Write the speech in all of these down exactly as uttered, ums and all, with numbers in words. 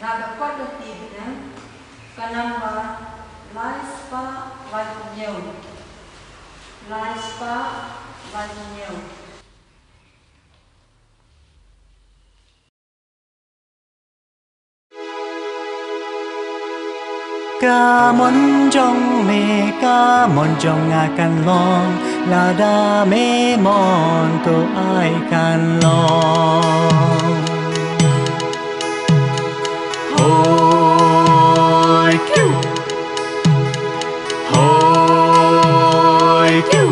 Na ka kot lynti bneng, ka namba lai spah lai hynñiew. Lai spah lai hynñiew. Ka mon jong me, ka mon jong nga kan long, lada me mon to ai kan long. Hoi kiu. Hoi kiu.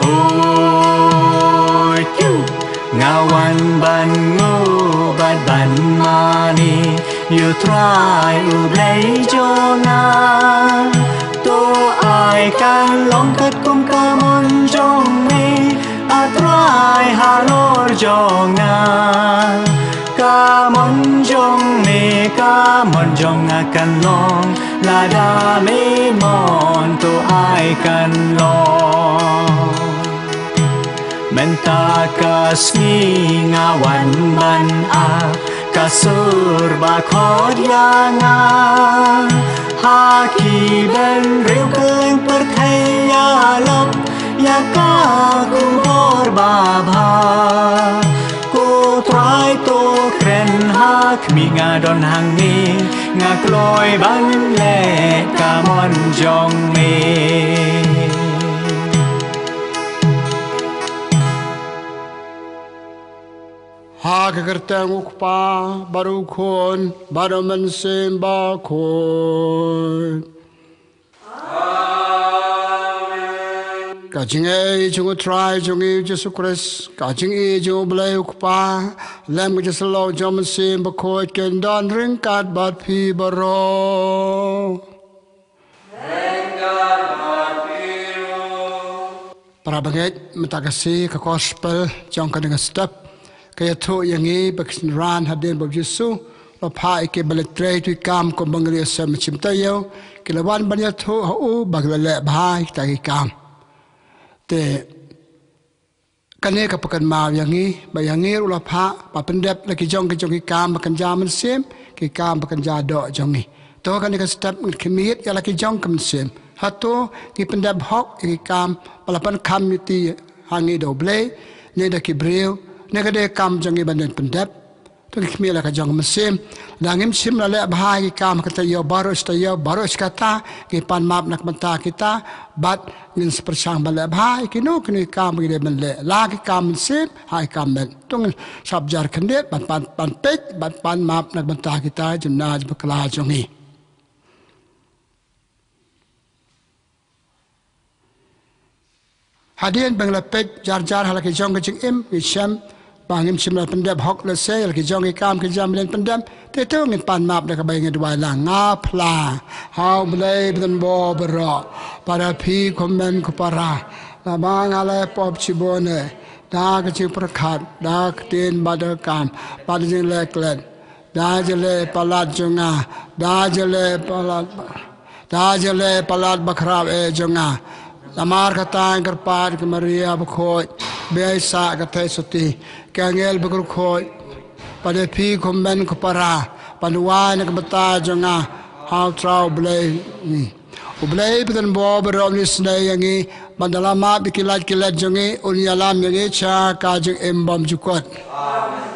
Hoi kiu. Nga wan ban nguh bad ban mane ïa u Trai U Blei jong nga. To ai kan long katkum ka mon jong me, A Trai halor jong nga. Ka mon jong me, ka mon jong nga kan long, lada me mon to ai kan long. Mynta ka sngi nga wan ban ap ka sur ba khot ïa nga ha ki bynriew kylleng pyrthei, ïalap ïa ka khubor babha. Ko Trai to kren ha khmih, nga don hangne, nga kloi ban leh ka mon jong me. Ha ka kyrteng U Kpa bad U Khun bad U Mynsiem Bakhuid. Amen. Ka jingïeit jong U Trai jong ngi U Jisu Khrist, ka jingïeit jong U Blei U Kpa, lem ka jingïasyllok jong U Mynsiem Bakhuid kin don ryngkat bad phi baroh. Para bangeit, mynta ka sngi ka gospel jong kane ka step ka ïathuh ïa ngi ba ki synran hadien ba U Jisu u la phah ïa ki ban leit trei ïa ki kam kum ba ngi la ïohsngew mynsiem taïew, ki la wan ban ïathuh ha u ba ki la leh bha ïa kita ki kam. Te kane ka pynkynmaw ïa ngi ba ïa ngi ruh u la phah ban pyndep la ki jong ki jong ki kam ba kynja mynsiem, ki kam ba kynja doh jong ngi. To kane ka step ngi khmih ïa la ki jong ka mynsiem. Hato ngi pyndep hok ïa ki kam ba la pynkham ïa ki ha ngi da U Blei ne da ki briew, ne ka dei kam jong ngi ban pyndep. To ngi khmih la ka jong ka mynsiem. La ngim shym la leh bha ïa ki kam ha ka taïew baroh shi taïew, baroh shi katta, ngi pan map na ka bynta kita, bad ngin sa pyrshang ban leh bha ïa kino kino ki kam ba ngi dei ban leh, la ki kam mynsiem ha ki kam met. To ngin sngap jar khyndiat ban pan, ban peit bad pan map na ka bynta kita jumna jingpakla jong ngi. Hadien ba ngi la peit jar jar ha la ki jong ka jingim, ngi shem ba ngim shym la pyndep hok lehse ïa la ki jong ki kam ki jam ba ngin pyndep. Te to ngin pan map da kaba ngi duwai lang. Nga phla ha U Blei ba don bor baroh, ba da phi khumen khu para, namar nga la pop shibun eh da ka jingpyrkhat, da ka ktien bad da ka kam bad da jingleh klet, da jingleh palat jong nga, da jingleh palat, da jingleh palat bakhraw eh jong nga. Namar kata nga kyrpad ïa ka Maria bakhuid, ba ïaisah ka theisotti, ki angel bakhuid, bad da phi khumen khu para, ban duwai na ka bynta jong nga ha U Trai U Blei. U Blei ba don bor baroh un isynei ïa ngi, ban da la map ïa ki lait ki let jong ngi, un ïalam ïa ngi sha ka jingim bymjukut. Amen.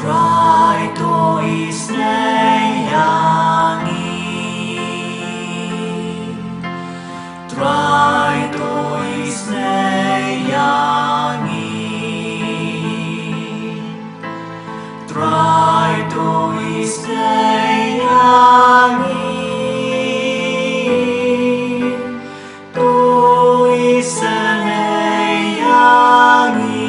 Trai to isynei ïa ngi. Trai to isynei ïa ngi. Trai to isynei ïa ngi. To isynei ïa ngi.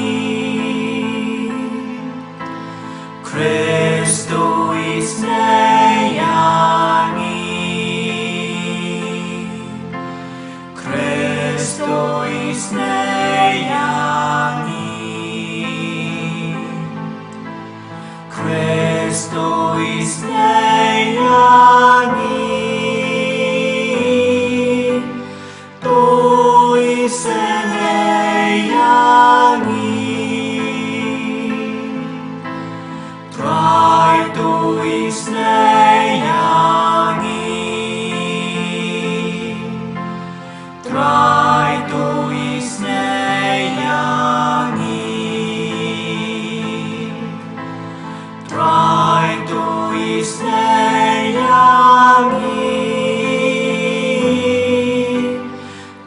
Khrist to isynei ïa ngi. Khrist to isynei ïa ngi. Isynei ïa ngi. Trai, to isynei ïa ngi. Trai, to isynei ïa ngi. Trai, to isynei ïa ngi.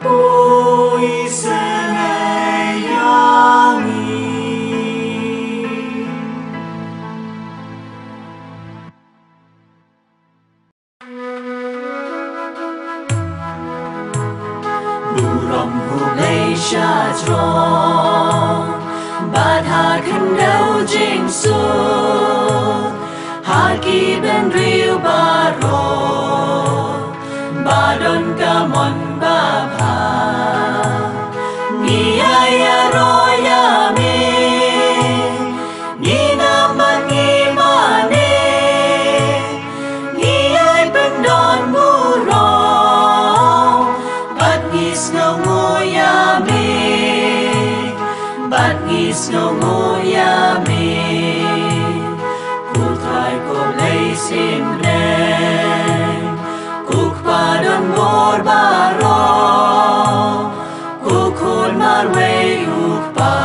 To isynei ïa ngi. Burom U Blei sha jrong, bad ha khyndew jingsuk, ha ki bynriew baroh, ba don ka mon babha. Ngi ïai ïaroh ïa me, ngi nam bad ngi mane, ngi ïai pyndonburom, bad ngi sngewnguh ïa me, bad ngi sngewnguh ïa me. Ko Trai ko Blei sien bneng, ko Kpa donbor baroh, ko Khun marwei U Kpa,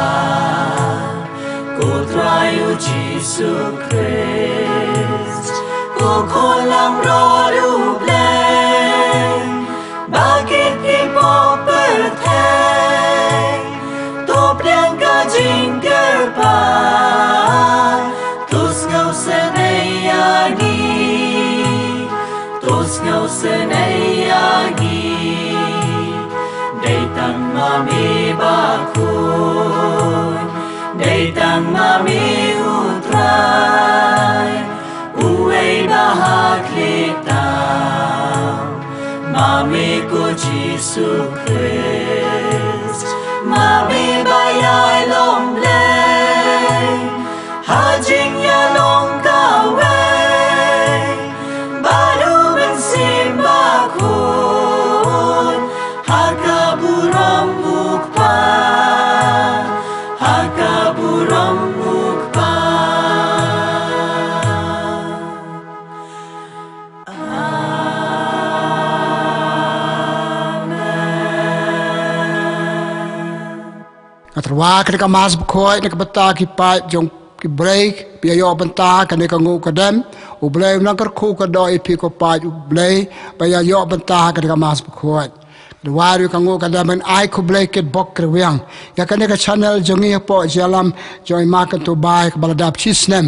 ko Trai U Jisu Khrist, ko Khun langbrot U Blei, ba kit ki pop pyrthei, to pdiang ka jingkyrpad, to sngewsynei ïa ngi, to sngewsynei ïa ngi. Dei tang ma me ba khuid, dei tang ma me U Trai, uwei ba ha khlieh tam, ma me ko Jisu Khrist, ma me ba ïai long Blei, ha jingïalong kawei bad U Mynsiem Bakhuid, ha ka burom U Kpa, ha ka burom U Kpa. Amen. Nga tyrwa kane ka Mass bakhuid na ka bynta ki paid jong U Blei ba ïa ïoh bynta kane ka nguh ka dem. U Blei un nang kyrkhu kyrdoh ïa phi ko paid U Blei ba ïa ïoh bynta kane ka Mass bakhuid. Duwai ruh ka nguh ka dem ban ai khublei kitbok kitrwiang ïa kane ka channel jong ngi hapoh jingïalam jong i Ma Kyntu Bai kaba la dap shi snem.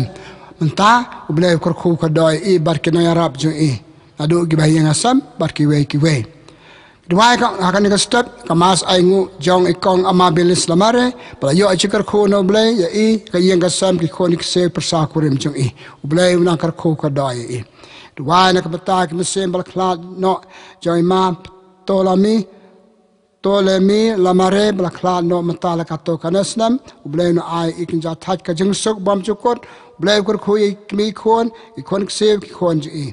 Mynta U Blei u kyrkhu kyrdoh ïa i bad ki nongïarap jong i naduh kiba ha ïing ha sem bad kiwei kiwei. Duwai ka, ha kane ka step ka Mass ainguh jong i Kong Amabilis Lamare ba la ïoh jingkyrkhu na U Blei ïa i, ka ïing ka sem, ki khun ki ksiew, pyrsa kurim jong i. U Blei u nang kyrkhu kyrdoh ïa i. Duwai na ka bynta ki mynsiem ba la khlad noh jong i Ma Ptolemy, Ptolemy Lamare ba la khlad noh mynta la katto katne snem. U Blei un ai i kynja thait ka jingsuk bymjukut. U Blei u kyrkhu ïa i kmie ki khun, ki khun ksiew, ki khun jong i.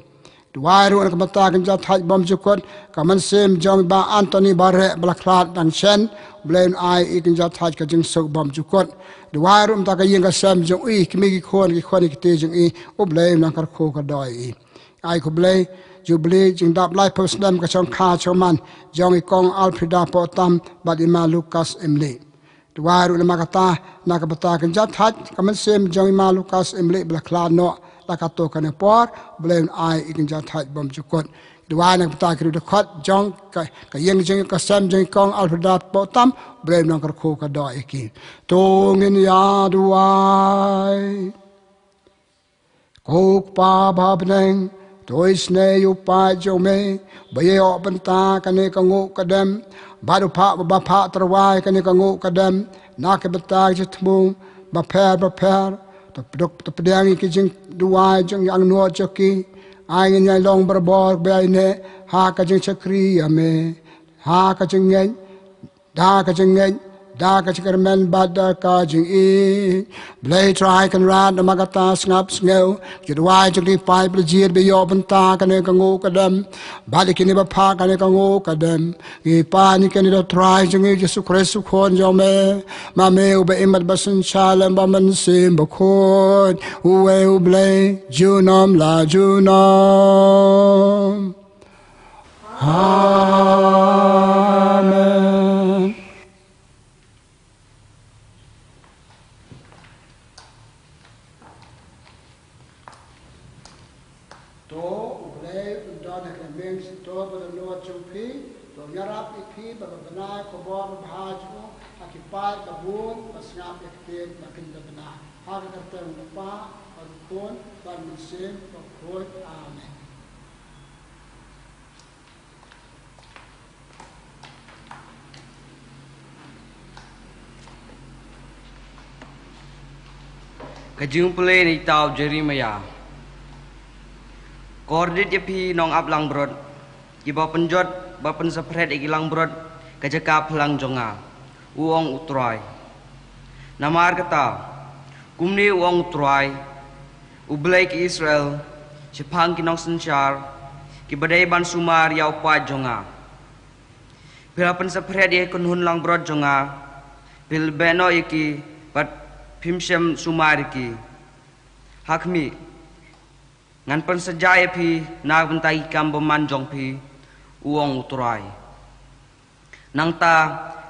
Duwai ruh na ka bynta ka kynja thait bymjukut ka mynsiem jong i Bah Anthony Bareh ba la khlad dang shen. U Blei un ai i kynja thait ka jingsuk bymjukut. Duwai ruh mynta ka ïing ka sem jong i, kmie ki khun, ki khun ki kti jong i, U Blei un nang kyrkhu kyrdoh ïa i. Ai khublei Jubili jingdap laiphew snem ka shongkha shongman jong i Kong Alfreda Pohtam bad i Ma Lucas Emily. Duwai ruh namar kata na ka bynta ka kynja thait ka mynsiem jong i Ma Lucas Emily ba la khlad noh la katto katne por, U Blei un ai i kynja thait bymjukut. Duwai na ka bynta ki riewdkhot jong ka, ka ïing jong ka sem jong i Kong Alfreda Pohtam, U Blei un nang kyrkhu kyrdoh ïa ki. To ngin ïa duwai. Ko Kpa ba ha bneng, to isynei ïa u paid jong me ba ïa ïoh bynta kane ka nguh ka dem, bad u phah ba phah tyrwa ïa kane ka nguh ka dem na ka bynta ki jingthmu bapher bapher. To pdiang, to pdiang ïa ki jingduwai jong ki angnud jong ki. Ai ngin ïai long barabor ba ïaineh ha ka jingshakri ïa me, ha ka jingngeit, da ka jingngeit da ka jingkyrmen bad da ka jingïeit. Blei Trai Kynrad, namar kata sngap sngew ki duwai jong ki paid ba la jied ba ïoh bynta kane ka nguh ka dem bad ïa kine ba phah kane ka nguh ka dem. Ngi pan ïa kane da Trai jong ngi Jisu Khrist u Khun jong me, ma me uba im bad ba synshar lem bad Mynsiem Bakhuid, uwei U Blei junom la junom. Amen. To U Blei un don ha ka mynsiem sngewthuh bad dohnud jong phi. To un ïarap ïa phi bad ban bna ïa ka khubor babha jong u ha ki paid ba bun ba sngap ïa ka ktien ba phin da bna. Ha ka kyrteng U Kpa bad U Khun bad U Mynsiem Bakhuid. Amen. Ka jingpule na i kitab u Jeremiah. Kordit ïa phi nongap langbrot, kiba pynjot bad pynsaphriang ïa ki langbrot ka jaka phlang jong nga, u ong U Trai. Namar kata, kumne u ong U Trai, U Blei ki Israel, shaphang ki nongsynshar kiba dei ban sumar ïa u paid jong nga. Phi la pynsaphriang ïa ki kynhun langbrot jong nga, phi la beh noh ïa ki bad phim shym sumar ïa ki. Ha khmih, ngan pynsajia ïa phi na ka bynta ki kam bymman jong phi, u ong U Trai. Nangta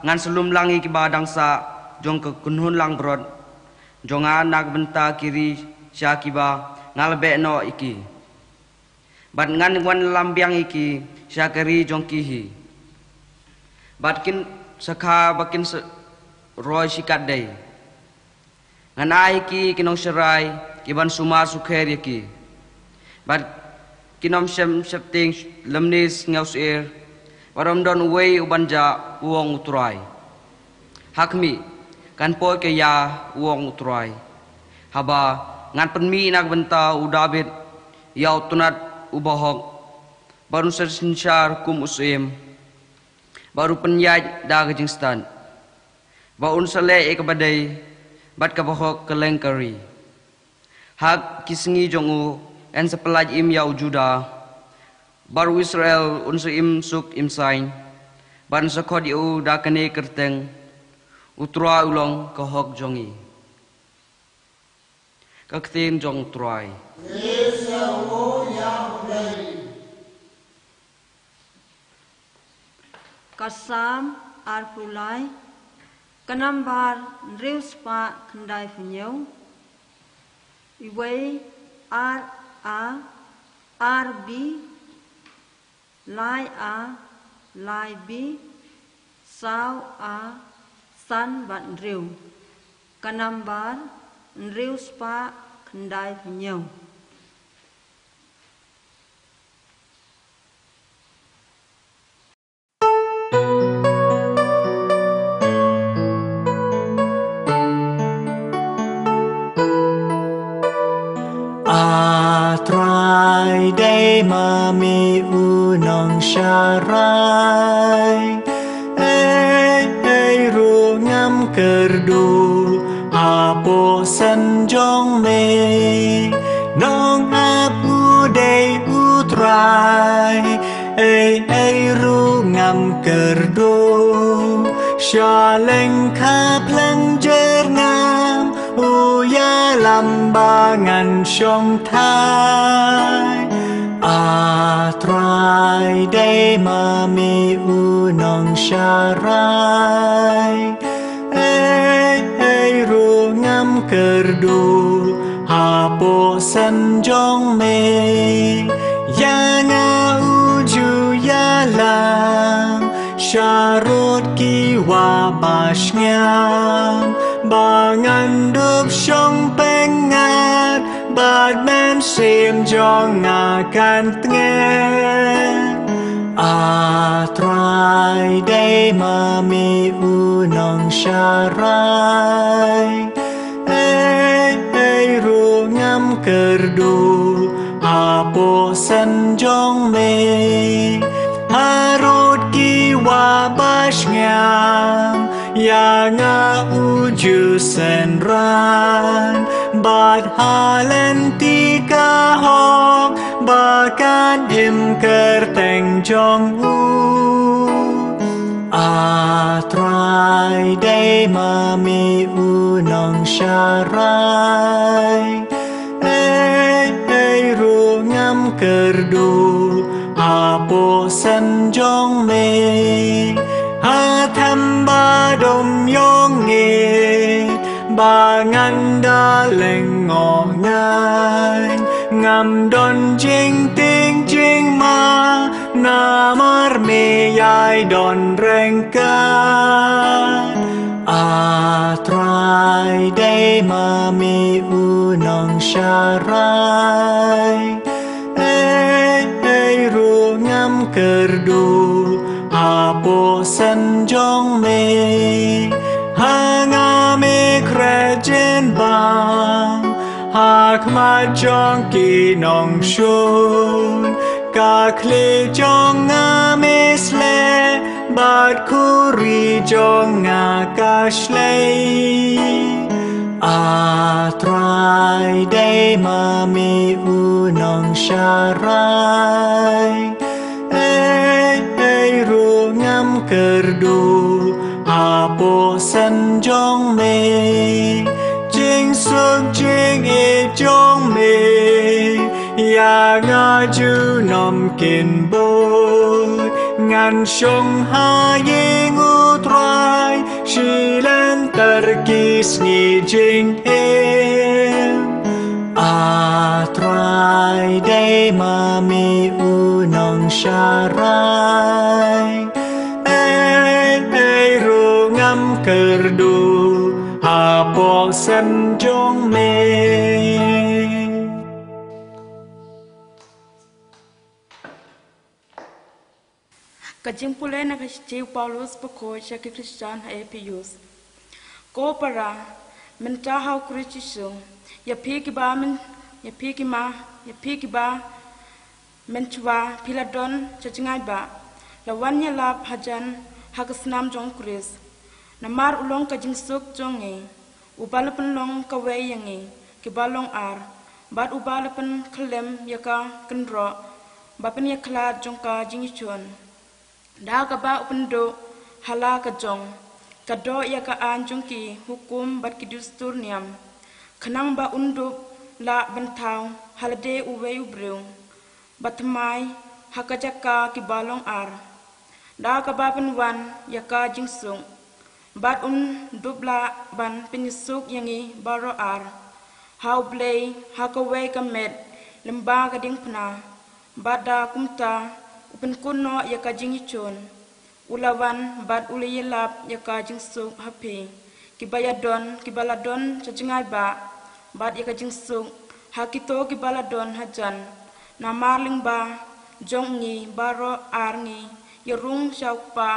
ngan sa lum lang ïa kiba dang sah jong ka kynhun langbrot jong nga na ka bynta ki ri sha kiba nga la beh noh ïa ki. Bad ngan wanlam biang ïa ki sha ka ri jong ki hi. Bad kin sa kha ba kin sa roi shikatdei. Ngan ai ïa ki ki nongsharai ki ban sumar sukher ïa ki. Bad kin ym shym sheptieng lymne sngewsyier. Bad ym don uwei u ban jah, u ong U Trai. Ha khmih, kan poi ka ïa, u ong U Trai. Haba ngan pynmih na ka bynta u David ïa u tnat u bahok, bad un sa synshar kum u syiem, bad un pynïaid da ka jingstad, bad un sa leh ïa kaba dei bad kaba hok kylleng ka ri. Ha ki sngi jong u yn sa pyllait im ïa u Judah, bad u Israel un sa im suk im saiñ, bad yn sa khot ïa u da kane ka kyrteng, U Trai u long ka hok jong ngi. Ka ktien jong U Trai. Ka Salm arphew lai, ka nambar hynriew spah khyndaiphew hynñiew, iwei, ar A, ar B, lai A, lai B, saw A, san bad hynriew. Ka nambar hynriew spah khyndaiphew hynñiew. A Trai, dei ma me u nongsharai. Ei ei ruh ngam kyrduh hapoh sem jong me. Nongap u dei U Trai. Ei ei ruh ngam kyrduh sha lyngkha phleng jer ngam. U ïalam ba ngan shong thait. A Trai, dei ma me u nongsharai. Ei ei ruh ngam kyrduh hapoh sem jong me. Ïa nga u ju ïalam sharud ki wah ba shngaiñ, ba ngan dup shong pyngngad, bad mynsiem jong nga kan tngen. A Trai, dei ma me u nongsharai. Ei ei ruh ngam kyrduh hapoh sem jong me. Harud ki wah ba shngaiñ, Ïa nga u ju synran bad ha lynti ka hok ba kan im kyrteng jong u. A Trai, dei ma me u nongsharai. Ei ei ruh ngam kyrduh hapoh sem jong me. Ha thamba dom ïong ngi ba ngan da lyngngoh ngai. Ngam don jingtieng jingmah namar me ïai don ryngkat. A Trai, dei ma me u nongsharai. Ei ei ruh ngam kyrduh hapoh sem jong me. Ha nga me khreh jin bam ha khmat jong ki nongshun. Ka khlieh jong nga me sleh bad khuri jong nga ka shlei. A Trai, dei ma me u nongsharai. Ei ei ruh ngam kyrduh hapoh sem jong me. Jingsuk jingïeit jong me ïa nga junom kin bud. Ngan shong ha ïing u Trai shi lynter ki sngi jingim. A Trai, dei ma me u nongsharai. Ei ei ruh ngam kyrduh hapoh sem jong me. Ka jingpule na ka shithi u Paulus bakhuid sha ki Khristan ha Ephesus. Ko para, mynta ha u Khrist Jisu, ïa phi kiba myn, ïa phi ki ma, ïa phi kiba mynshuwa phi la don sha jngai ba la wan ïalap hajan ha ka snam jong u Khrist. Namar u long ka jingsuk jong ngi, uba la pynlong kawei ïa ngi kiba long ar, bad uba la pynkhyllem ïa ka kynroh ba pynïakhlad jong ka jingïaishun. Da kaba u pynduh ha la ka jong ka doh ïa ka aiñ jong ki hukum bad ki dustur niam, khnang ba un dup lah ban thaw ha lade uwei u briew ba thymmai ha ka jaka kiba long ar. Da kaba pynwan ïa ka jingsuk, bad un dup lah ban pynïasuk ïa ngi baroh ar ha u Blei ha kawei ka met lyngba ka diengphna. Bad da kumta u pynkut noh ïa ka jingïaishun. U la wan bad u la ïalap ïa ka jingsuk ha phi kiba ïadon, kiba la don sha jngai ba, bad ïa ka jingsuk ha kito kiba la don hajan. Namar lyngba jong ngi baroh ar ngi ïarung sha u Kpa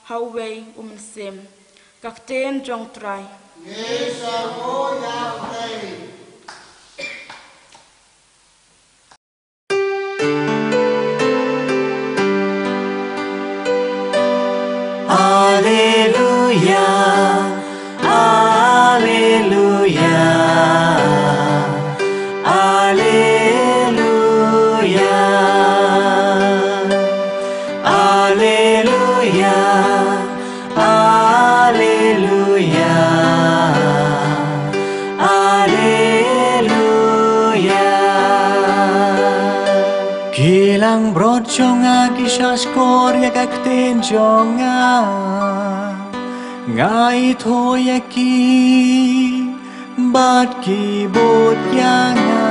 ha uwei u Mynsiem. Ka ktien jong u Trai. Ngi sa bun ïa u Trai. Alleluia, alleluia, alleluia, alleluia, alleluia, alleluia. Ki langbrot jong nga ki shahshkor ïa ka ktien jong nga. Nga ithuh ïa ki bad ki bud ïa nga.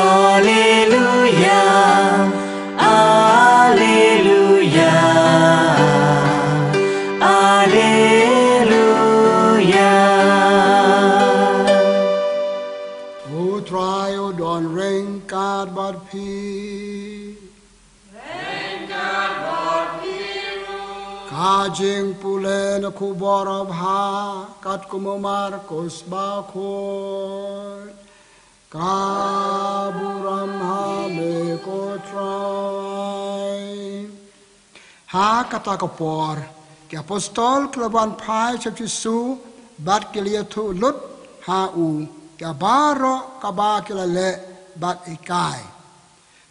Alleluia, alleluia, alleluia. U Trai u don ryngkat bad phi. Ka jingpule na ka khubor babha katkum u Markus bakhuid. Ka burom ha me ko Trai. Ha kata ka por, ki apostol ki la wan phai sha u Jisu, bad ki la ïathuh lut ha u ïa baroh kaba ki la leh bad hikai.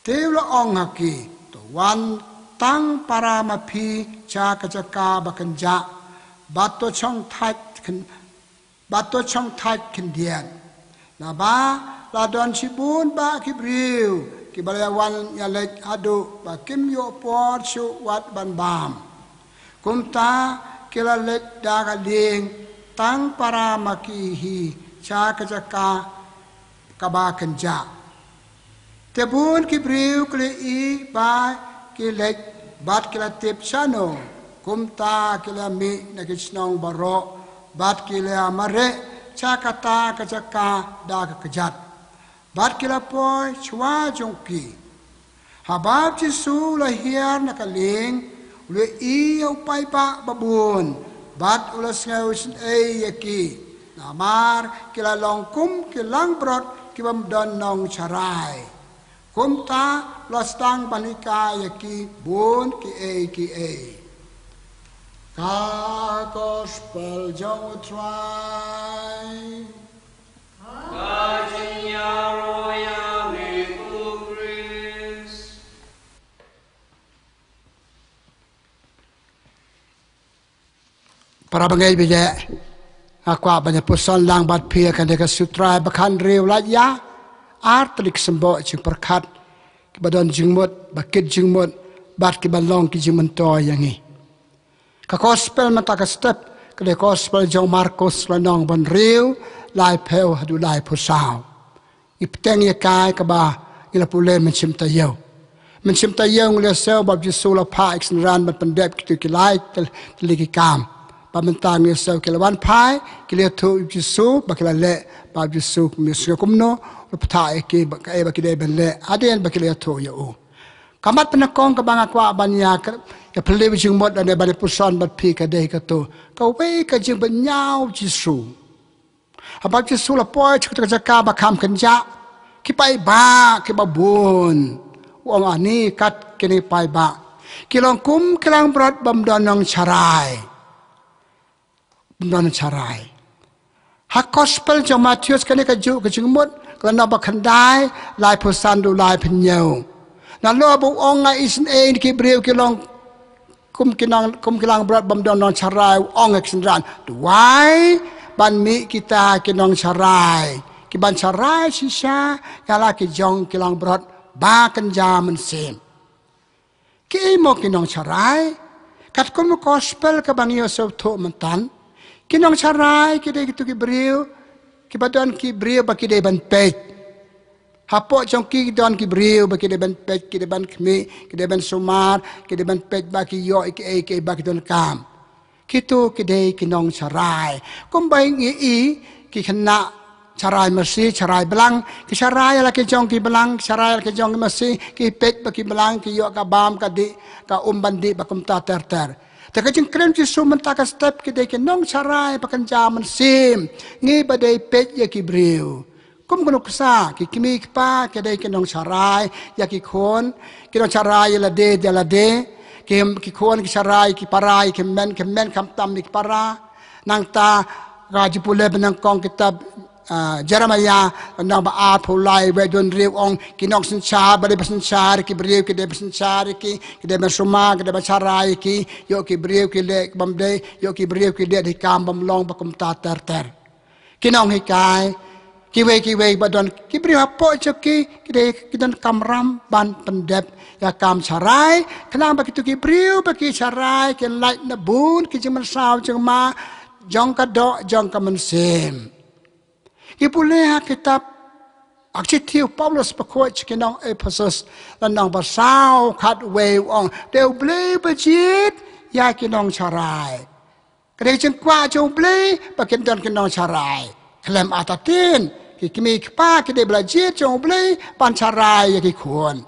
Te u la ong ha ki, to wan tang para ma phi sha ka jaka ba kynjah, bad to shong thait khyn-, bad to shong thait khyndiat. Naba la don shibun bah ki briew kiba la wan ïaleit haduh ba kim ïoh por shuh wat ban bam. Kumta ki la leit da ka lieng tang para ma ki hi sha ka jaka kaba kynjah. Te bun ki briew ki la ïohi ba ki leit bad ki la tip shano. Kumta ki la mih na ki shnong baroh bad ki la mareh sha kata ka jaka da ka kjat, bad ki la poi shuwa jong ki. Haba u Jisu u la hiar na ka lieng, u la ïohi ïa u paidbah babun, bad u la sngew isynei ïa ki. Namar ki la long kum ki langbrot ki bym don nongsharai. Kumta u la sdang ban hikai ïa ki bun kiei kiei. Ka Gospel jong u Trai. Ka jingïaroh ïa me ko Khrist. Para bangeit ba ïeit, nga kwah ban ïa puson lang bad phi ïa kane ka Sutrai ba khathynriew, lait ïa ar tylli ki symbah jingpyrkhat kiba don jingmut, ba kit jingmut, bad kiba long ki jingmyntoi ïa ngi. Ka Gospel mynta ka step ka dei Gospel jong u Markus, lynnong ba hynriew, laiphew haduh laiphew saw. Ngi bteng ïa kai kaba ngi la pule mynshem taïew. Mynshem taïew ngi la sngew ba u Jisu u la phah ïa ki synran ban pyndep kito ki lai tyl-, tylli ki kam. Bad mynta ngi la sngew ki la wan phai, ki la ïathuh ïa u Jisu ba ki la leh, bad u Jisu, ngi sngew kumno, u la phah ïa ki ba kaei ba ki dei ban leh hadien ba ki la ïathuh ïa u. Ka mat pynnyngkong kaba nga kwah ban ïa ka, ïa plie jingmut lane ban ïa puson bad phi ka dei kato. Kawei ka jingpynïaw u Jisu. Haba u Jisu u la poi sha kata ka jaka ba kham kynjah, ki paidbah kiba bun, u ong, ani kat kine paidbah, ki long kum ki langbrot bym don nongsharai. Bym don nongsharai. Ha Gospel jong u Mathaios kane kajuh ka jingmut, ka lynnong ba khyndai, laiphew san haduh laiphew hynñiew. Nalor ba u ong, nga isynei ïa ki briew ki long kum ki nong, kum ki langbrot bym don nongsharai, u ong ha ki synran, duwai ban mih kita ki nongsharai, ki ban sharai shisha ïa la ki jong ki langbrot ba kynja mynsiem. Kiei mo ki nongsharai? Katkum u Gospel kaba ngi ïohsngew mynta, ki nongsharai ki dei kito ki briew kiba don ki briew ba ki dei ban peit. Hapoh jong ki don ki briew ba ki dei ban peit, ki dei ban khmih, ki dei ban sumar, ki dei ban peit ba ki ïoh ïa kiei kiei ba ki donkam. Kito ki dei ki nongsharai. Kumba ngi i, ki khynnah sharai masi, sharai blang, ki sharai ïa la ki jong ki blang, ki sharai ïa la ki jong ki masi, ki peit ba ki blang ki ïoh ka bam ka dih, ka um ban dih ba kumta ter ter. Te ka jingkren u Jisu mynta ka step, ki dei ki nongsharai ba kynja mynsiem. Ngi ba dei peit ïa ki briew. Kum ka nuksa, ki kmie ki kpa ki dei ki nongsharai ïa ki khun, ki nongsharai ïa lade da lade, ki, ki khun ki sharai ïa ki para, ïa ki hynmen, ki hynmen khamtam ïa ki para. Nangta ka jingpule ba nyngkong kitab, ah, Jeremaïah, lynnong ba arphew lai, wei haduh hynriew, u ong, ki nongsynshar ba dei ban synshar ïa ki briew, ki dei ban synshar ïa ki, ki dei ban sumar, ki dei ban sharai ïa ki, ïoh ki briew ki leh bym dei, ïoh ki briew ki leh da ki kam bym long ba kumta ter ter. Ki nonghikai, kiwei kiwei ba don ki briew hapoh jong ki, ki dei ki don kamram ban pyndep ïa ka kam sharai, khnang ba kito ki briew ba ki sharai kin lait na bun ki jingmynsaw jingma jong ka doh jong ka mynsiem. Ngi pule ha kitab, ha ka shithi u Paulus ba khuid sha ki nong Ephesus, lynnong ba saw, khatwei, u ong, dei U Blei ba jied ïa ki nongsharai. Ka dei ka jingkwah jong U Blei ba kin don ki nongsharai. Khlem artatien, ki kmie ki kpa ki dei ba la jied jong U Blei ban sharai ïa ki khun.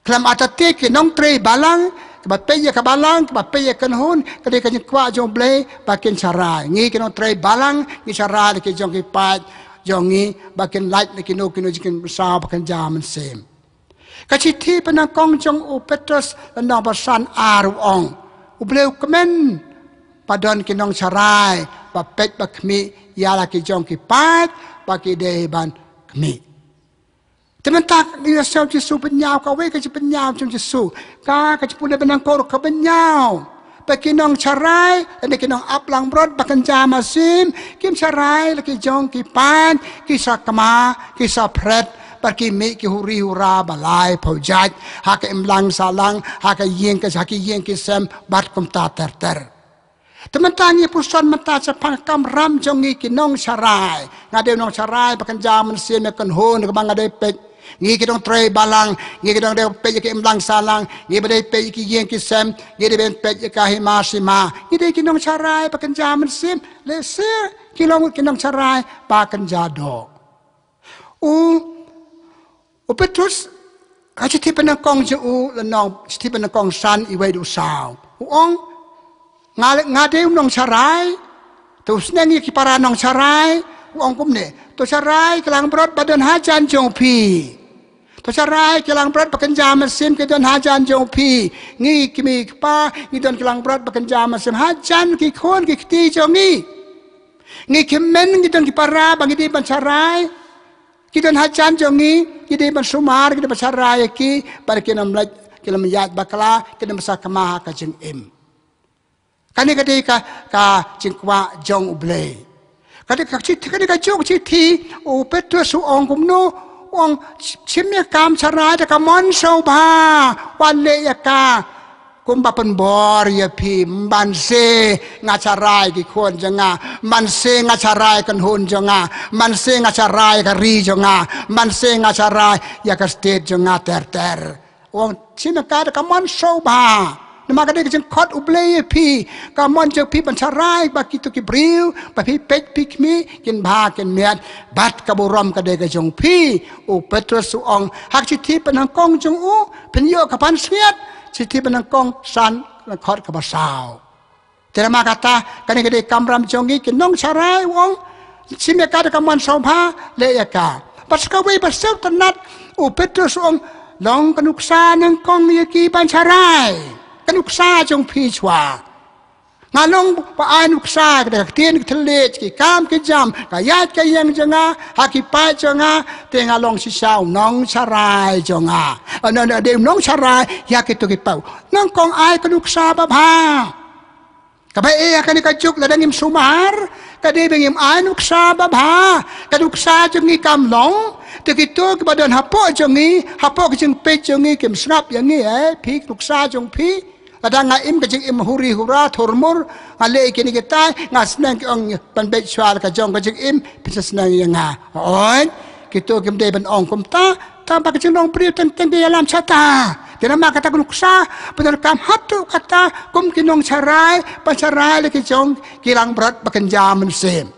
Khlem artatien, ki nongtrei balang, kiba peit ïa ka balang, kiba peit ïa ka kynhun, ka dei ka jingkwah jong U Blei ba kin sharai. Ngi ki nongtrei balang, ngi sharai ïa ki jong ki paid jong ngi ba kin lait na kino kino jingmynsaw ba kynja mynsiem. Ka shithi pyndonkong jong u Petros lynnong ba san ar u ong, U Blei u kmen ba don ki nongsharai ba peit ba khmih ïa la ki jong ki paid ba ki dei ban khmih. Te mynta ngi ïa sngap Jisu bynñiaw, kawei ka jingpynñiaw jong Jisu, ka ka jingpule bynang kor ka bynñiaw. Ba ki nongsharai, ne ki nongap langbrot ba kynja mynsiem, kim sharai la ki jong ki paid, ki sa kma, ki sa phret, ba ki mih ki huri hura ba lai phew jait ha ka imlang sahlang, ha ka ïing ka, ha ki ïing ki sem, bad kumta ter ter. Te mynta ngi puson mynta shaphang ka kamram jong ngi ki nongsharai. Nga dei u nongsharai ba kynja mynsiem ïa ka kynhun kaba nga dei peit. Ngi ki nongtrei balang, ngi ki nongdei peit ïa ka imlang sahlang, ngi ba dei peit ïa ki ïing ki sem, ngi dei ban peit ïa ka hima sima. Ngi dei ki nongsharai ba kynja mynsiem, lehse ki long ki nongsharai ba kynja doh. U, u Petrus, ha shithi pyndonkong jong u lynnong, shithi pyndonkong san, iwei haduh saw, u ong, nga, nga dei u nongsharai. Te u sneng ïa ki para nongsharai, u ong kumne, to sharai ki langbrot ba don hajan jong phi. To sharai ki langbrot ba kynja mynsiem ki don hajan jong phi. Ngi ki kmie ki kpa ngi don ki langbrot ba kynja mynsiem hajan ki khun ki kti jong ngi. Ngi ki hynmen ngi don ki para ba ngi dei ban sharai. Ki don hajan jong ngi, ngi dei ban sumar, ngi dei ban sharai ïa ki, ba kin ym leit, kin ym ïaid bakla, kin ym sa kma ha ka jingim. Kane ka dei ka, ka jingkwah jong U Blei. Kane ka shithi, kane ka juh shithi, u Petrus u ong kumno, u ong, shim ïa ka kam sharai da ka mon sngewbha, wat leh ïa ka kumba pynbor ïa phi, man se nga sharai ki khun jong nga, man se nga sharai kynhun jong nga, man se nga sharai ka ri jong nga, man se nga sharai ïa ka state jong nga ter ter. U ong shim ïa ka da ka mon sngewbha. Namar ka dei ka jingkhot U Blei ïa phi, ka mon jong phi ban sharai ba kito ki briew ba phi peit phi khmih kin bha kin miat, bad ka burom ka dei ka jong phi. U Petrus u ong ha ka shithi pyndonkong jong u, phin ïoh ka pansngiat, shithi pyndonkong san, lyngkhot kaba saw. Te namar kata, kane ka dei ka kamram jong ngi ki nongsharai, u ong, shim ïa ka da ka mon sngewbha, leh ïa ka. Bad sa kawei ba sngewtynnat, u Petrus u ong, long ka nuksa nyngkong ïa ki ban sharai. Ka nuksa jong phi shuwa. Nga long ba ai nuksa, ka dei ka ktien ka thylliej, ki kam ki jam, ka ïaid ka ïeng jong nga, ha ki paid jong nga, te nga long shisha u nongsharai jong nga. Ano, ano, dei u nongsharai ïa kito ki paid. Nyngkong ai ka nuksa babha. Kaba ïa kane ka juk lada ngim sumar, ka dei ba ngim ai nuksa babha, ka nuksa jong ngi kam long, te kito kiba don hapoh jong ngi, hapoh ka jingpeit jong ngi, kim sngap ïa ngi, eh, phi nuksa jong phi. Lada nga im ka jingim huri hura thurmur, nga leh kine kitai, nga sneng ki ong ban beit shuwa la ka jong ka jingim, phin sa sneng ïa nga. Oi, kito kim dei ban ong kumta, tang ba ka jinglong briew teng teng ka ïalam shata. Te namar kata ka nuksa, pyndonkam haduh katta, kum ki nongsharai, ban sharai la ki jong ki langbrot ba kynja mynsiem.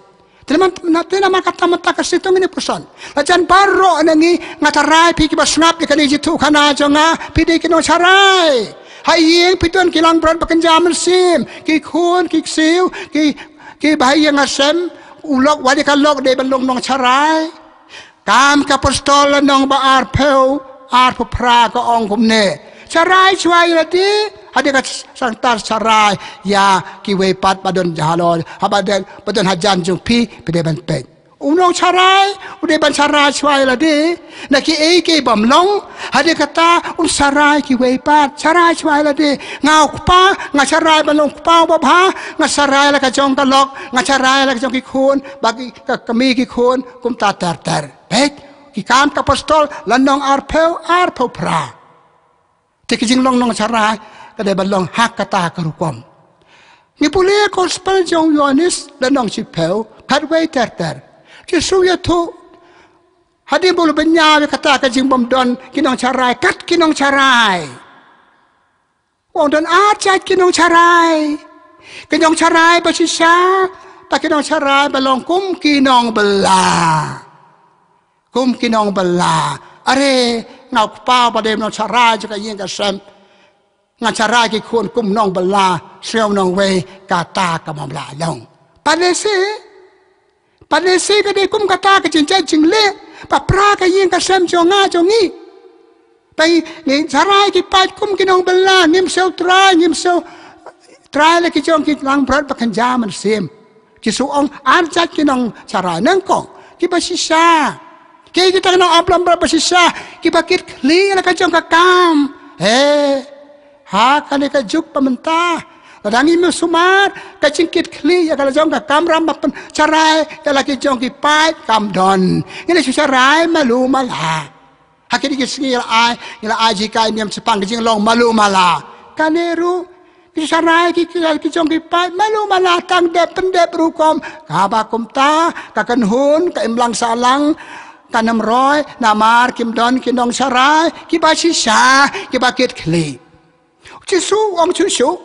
Te namar, te namar kata mynta ka siteng ngin ïa puson. La jan baroh na ngi nga tharai phi kiba sngap ïa kane ka jingïathuhkhana jong nga, phi dei ki nongsharai. Ha ïing phi don ki langbrot ba kynja mynsiem, ki khun, ki ksiew, ki, kiba ha ïing ha sem, u lok, wat ïa ka lok dei ban long nongsharai. Kam ki Apostol lynnong ba arphew, arphew phra ka ong kumne. Sharai shuwa ïa lade, hadien ka sangtar sharai ïa kiwei pat ba don halor, haba don, ba don hajan jong phi, phi dei ban peit. U nongsharai u dei ban sharai shuwa ïa lade na kiei kiei bym long, hadien kata un sharai kiwei pat, sharai shuwa ïa lade. Nga u kpa, nga sharai ban long u kpa uba bha, nga sharai la ka jong ka lok, nga sharai la ka jong ki khun, ba ki, ka kmie ki khun, kumta ter ter. Peit, ki Kam ki Apostol, lynnong arphew, arphew phra. Te ka jinglong nongsharai ka dei ban long ha kata ka rukom. Ngi pule Gospel jong u Ïoannis lynnong shiphew, khatwei ter ter. Jisu u ïathuh, hadien ba u la bynñiaw ïa kata ka jingbymdon ki nongsharai, kat ki nongsharai. U ong don ar jait ki nongsharai. Ki nongsharai ba shisha, bad ki nongsharai ba long kum ki nongbylla. Kum ki nongbylla. Are, nga u kpa ba dei nongsharai jong ka ïing ka sem. Ngan sharai ki khun kum nongbylla, sngewbha nongwei, kata kam lah long. Pynlehse, pynlehse ka dei kum kata ka jingjia jingleh, ba pra ka ïing ka sem jong nga jong ngi. Ba ngi sharai ki paid kum ki nongbylla, ngim sngewthuh, ngim sngewthuh la ki jong ki langbrot ba kynja mynsiem. Jisu ong ar jait ki nongsharai, nyngkong, kiba shisha. Ki kita ki nongap langbrot ba shisha, kiba kit khlieh la ka jong ka kam. He, ha kane ka juk ba mynta, lada ngim sumar ka jingkit khlieh ïa ka la jong ka kamram ba pynsharai ïa la ki jong ki paid, kam don. Ngin ïa shu sharai malu mala. Ha kine ki sngi la ai, ngi la ai jinghikai niam shaphang ka jinglong malu mala. Kane ruh, ki sharai ki, ki, ki jong ki paid malu mala, tang dep pyndep rukom. Kaba kumta ka kynhun, ka imlang sahlang kan ym roi, namar kim don ki nongsharai kiba shisha, kiba kit khlieh. Jisu u ong shuh shuh.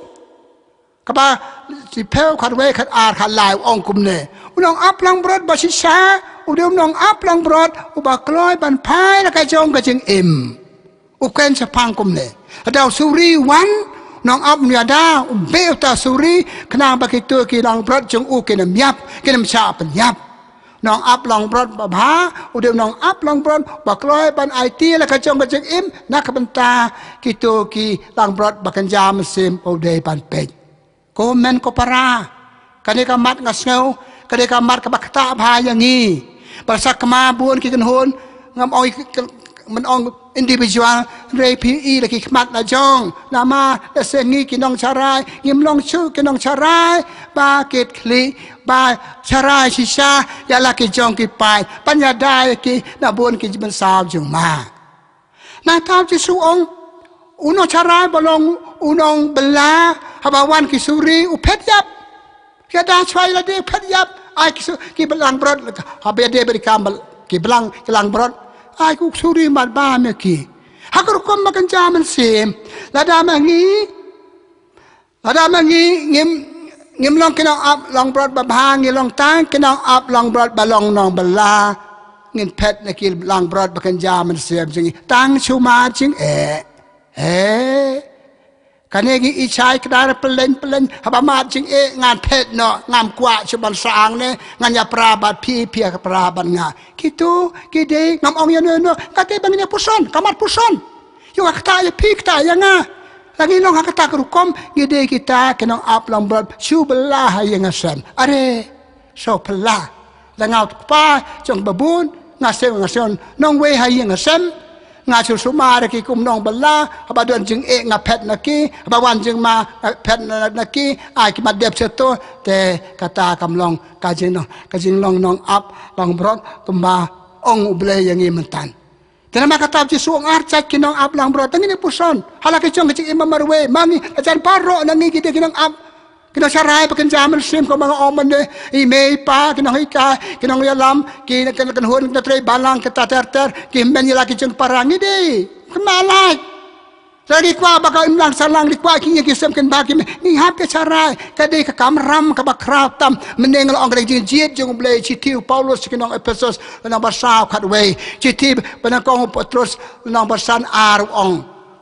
Kaba Matthew khatwei, khatar, khatlai, u ong kumne: U nongap langbrot ba shisha u dei u nongap langbrot uba kloi ban phai la ka jong ka jingim. U kren shaphang kumne: Lada u suri u wan, u nongap un ïada, un beh uta u suri, khnang ba kito ki langbrot jong u kin ym ïap, kin ym shah pynïap. Nongap langbrot babha u dei u nongap langbrot ba kloi ban aiti la ka jong ka jingim na ka bynta kito ki langbrot ba kynja mynsiem ba u dei ban peit. Ko hynmen ko para, kane ka mat nga sngew ka dei ka mat kaba ktah bha ïa ngi. Ba sakma bun ki kynhun, ngam ong, men ong individual, hynrei phi i la ki khmat la jong. Namar lehse ngi ki nongsharai ngim long shuh ki nongsharai ba kit khlieh, ba sharai shisha ïa la ki jong ki paid, ban ïada ïa ki na bun ki jingpynsaw jong ma. Nangta Jisu u ong, u nongsharai ba long u nongbylla, haba wan ki suri u phet ïap. Ïada shuwa ïa lade, phet ïap. Ai ki su, ki langbrot, haba ïadei bad ki kam bal-, ki blang, ki langbrot. Ai ki suri mat bam ïa ki. Ha ka rukom ba kynja mynsiem, lada ma ngi, lada ma ngi ngim, ngim long ki nongap langbrot babha, ngi long tang ki nongap langbrot ba long nongbylla, ngin phet na ki langbrot ba kynja mynsiem jong ngi tang shu mar jingeh. He. Kane ngi i shai kdar, pyllein pyllein, haba mar jingeh ngan phet noh, ngam kwah shuh ban sah hangne, ngan ïa pra bad phi, phi ïa pra bad nga. Kito ki dei, ngam ong ïano ïano, kata ba ngin ïa puson, ka mat puson. Ïa nga ktah, ïa phi ktah, ïa nga. La ngi long ha kata ka rukom, ngi dei kita ki nongap langbrot shu bylla ha ïing ha sem. Are, shu bylla. La nga u kpa jong ba bun, nga shu, nga shu nongwei ha ïing ha sem. Nga shu sumar ïa ki kum nongbylla, haba don jingeh nga phet na ki, haba wan jingma nga phet na, na ki, ai ki mat dep shato, te kata kam long ka jing, ka jinglong nongap langbrot kumba ong U Blei ïa ngi mynta. Te namar kata Jisu u ong ar jait ki nongap langbrot, tang ngin ïa puson. Ha la ki jong ka jingim ba marwei, ma ngi, ka jan baroh na ngi ki dei ki nongap, ki nongsharai ba kynja mynsiem, kumba nga ong mynne, i mei i pa, ki nonghikai, ki nongïalam, ki, ki, ki kynhun, ki nongtrei balang, kita ter ter, ki hynmen ïa la ki jong para, ngi dei. Kynmaw lait. Lada ngi kwah ba ka imlang sahlang, ngi kwah ki ïing ki sem kin bha, ki mei, ngi hap ïa sharai. Ka dei ka kamram kaba khraw tam. Mynne nga la ong ka dei ka jingjied jong U Blei, shithi u Paulus sha ki nong Ephesos, lynnong ba saw, khatwei. Shithi ba nyngkong u Petros, lynnong ba san, ar, u ong.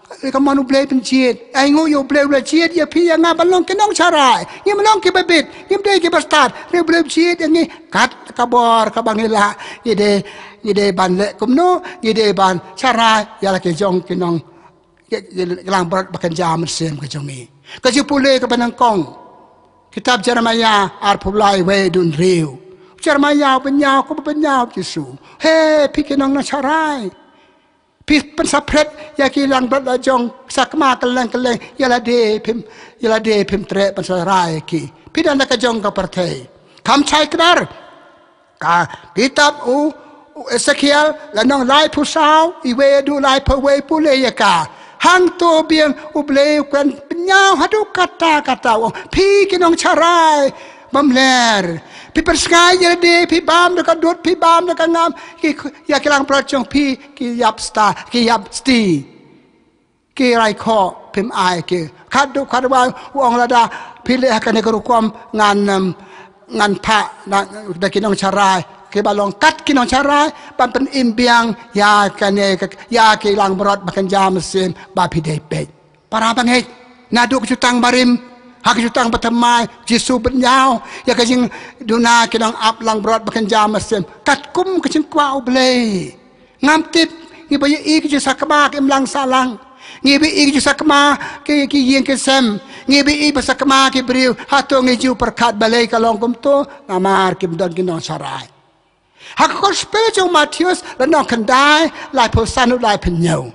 Ka mon U Blei pynjied. Ai nguh ïa U Blei, U Blei jied ïa phi ïa nga ban long ki nongsharai. Ngim long kiba bit, ngim dei kiba stad. Hynrei U Blei jied ïa ngi kat ka bor kaba ngi lah. Ngi dei, ngi dei ban leh kumno, ngi dei ban sharai ïa la ki jong ki nong, ki, ki langbrot ba kynja mynsiem ka jong ngi. Ka jingpule kaba nyngkong, kitab Jeremaïah arphew lai, wei haduh hynriew. Jeremaïah u pynïaw, kumba pynïaw Jisu. He, phi ki nong nongsharai. Phi pynsaphriang ïa ki langbrot la jong, sakma kylleng kylleng, ïa lade phim, ïa lade phim treh pynsharai ïa ki. Phi don la ka jong ka pyrthei. Kham shai kdar. Ka kitab u, u Esekiel, lynnong laiphew saw, i wei haduh laiphew wei, pule ïa ka. Hangto biang U Blei u kren pynïaw haduh katta katta, u ong, phi ki nongsharai bymler. Phi pynsngaid ïa lade, phi bam da ka dud, phi bam da ka ngam, ki, ïa ki langbrot jong phi ki ïap sta, ki ïap sti. Ki rai khoh, phim ai ki. Khatduh khatwai u ong lada phi leh ha kane ka rukom ngan, em, ngan phah na, da ki nongsharai kiba long kat ki nongsharai ban pynim biang ïa kane ka, ïa ki langbrot ba kynja mynsiem ba phi dei peit. Para bangeit, naduh ka jutang barim ha ka jutang bathymmai, Jisu u pynïaw ïa ka jingduna ki nongap langbrot ba kynja mynsiem katkum ka jingkwah U Blei. Ngam tip Ngi ba ïohi ki jingsakma ki imlang sahlang. Ngi ba ïohi ki jingsakma ki, ki ïing ki sem. Ngi ba ïohi ba sakma ki briew. Hato ngi ju pyrkhat balei ka long kumto? Namar kim don ki nongsharai. Ha ka gospel jong u Mathaios, lynnong khyndai, laiphew san, laiphew hynñiew.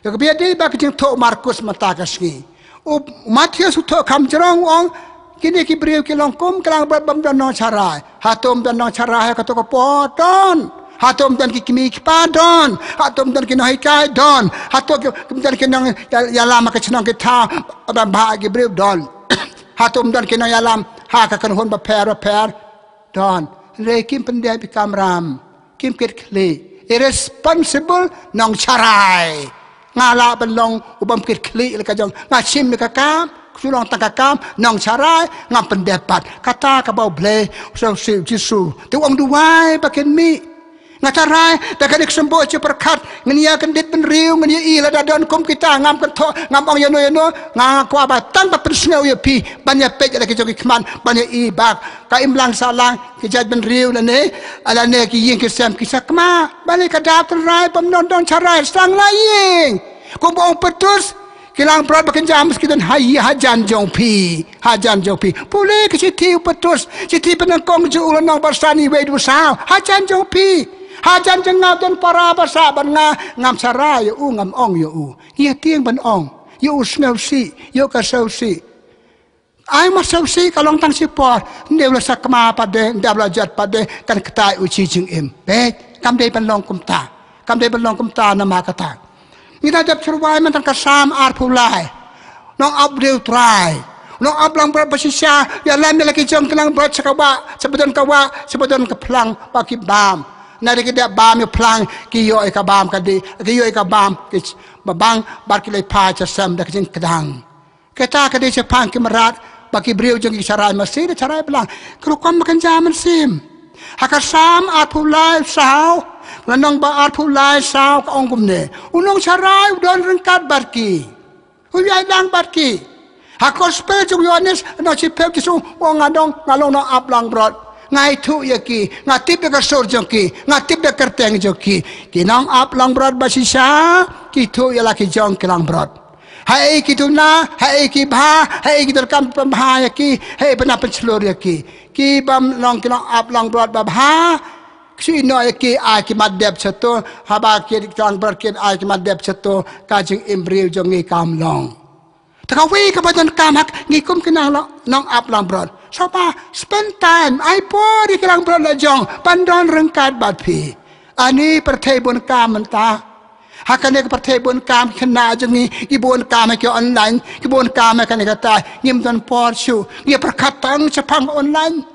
Ïa kaba ïadei bad ka jingthoh u Markos mynta ka sngi. U Mathaios u thoh kham jrong u ong, kine ki briew ki long kum ki langbrot bym don nongsharai. Hato ym don nongsharai ha kato ka por? Don. Hato ym don ki kmie ki kpa? Don. Hato ym don ki nonghikai? Don. Hato ki, ym don ki nongïalam ha ka shnong ki thaw, bam bha ki briew? Don. Hato ym don ki nongïalam ha ka kynhun bapher bapher? Don. Hynrei kim pyndep ïa ka kamram. Kim kit khlieh. Irresponsible, nongsharai. Nga lah ban long u bym kit khlieh ïa la ka jong. Nga shim ïa ka kam, ka shu long tang ka kam, nongsharai, ngam pyndep pat. Kata kaba U Blei, u sngewsih u Jisu. Te u ong duwai ba kin mih. Nga tharai da kane ka symboh jingpyrkhat, ngin ïa kyndit bynriew, ngin ïa i lada don kum kita, ngam kynthoh, ngam ong ïano ïano, nga kwah ba tang ba pynsngew ïa phi ban ïa peit ïa la ki jong ki khmat, ban ïa i ba ka imlang sahlang, ki jait bynriew lane, lane ki ïing ki sem ki sakma. Balei ka dap tynrai bym don nongsharai? Sdang la ïing. Kumba ong u Petrus, ki langbrot ba kynja masi ki don ha ïing, hajan jong phi. Hajan jong phi. Pule ka shithi u Petrus, shithi ba nyngkong jong u, lynnong ba san, wei dei ba saw. Hajan jong phi. Hajan jong nga don para ba sah bad nga, ngam sharai ïa u, ngam ong ïa u. Ïa tieng ban ong ïa u sngewsih, ïa u ka sngewsih. Ai ma sngewsih ka long tang shipor, ynda u la sakma pat de, ynda u la jot pat de, kan ktai u shi jingim. Bad kam dei ban long kumta. Kam dei ban long kumta namar kata. Ngi da dep shu rwai mynta ka Salm arphew lai. Nong ap briew Trai. Nong ap langbrot ba shisha, ïalam ïa la ki jong ki langbrot sha ka wah, sha ba don ka wah, sha ba don ka phlang bad ki bam. Nda ki dep bam ïa phlang, ki ïoh ïa ka bam ka dih, ki ïoh ïa ka bam, ki ch-, ba bang, bad ki leit phai sha sem da ka jingkdang. Kata ka dei shaphang ki mrad, bad ki briew jong ngi ki sharai masi, da sharai blang. Ka rukom ba kynja mynsiem. Ha ka Salm arphew lai saw, lynnong ba arphew lai saw ka ong kumne. U nongsharai u don ryngkat bad ki. U ïaid lang bad ki. Ha ka gospel jong u Ïoannis, lynnong shiphew, Jisu u ong nga dong, nga long nong ap langbrot. Nga ithuh ïa ki, nga tip ïa ka sur jong ki, nga tip ïa ka kyrteng jong ki. Ki nong ap langbrot ba shisha, ki ithuh ïa la ki jong ki langbrot. Haei ki duna, haei ki bha, haei ki donkam pynbha ïa ki, haei ba na pynshlur ïa ki. Ki bym long ki nong ap langbrot ba bha, ki shu ïehnoh ïa ki, ai ki mat dep shato, haba ki langbrot kin ai ki mat dep shato, ka jingim briew jong ngi kam long. Te kawei kaba donkam ha ngi kum ki nong, nong ap langbrot. Sngewbha, spend time, ai por ïa ki langbrot la jong, ban don ryngkat bad phi. Ani pyrthei bun kam mynta. Ha kane ka pyrthei bun kam, khynnah jong ngi, ki bun kam ha ki online, ki bun kam ha kane kata, ngim don por shuh, ngi pyrkhat tang shaphang online.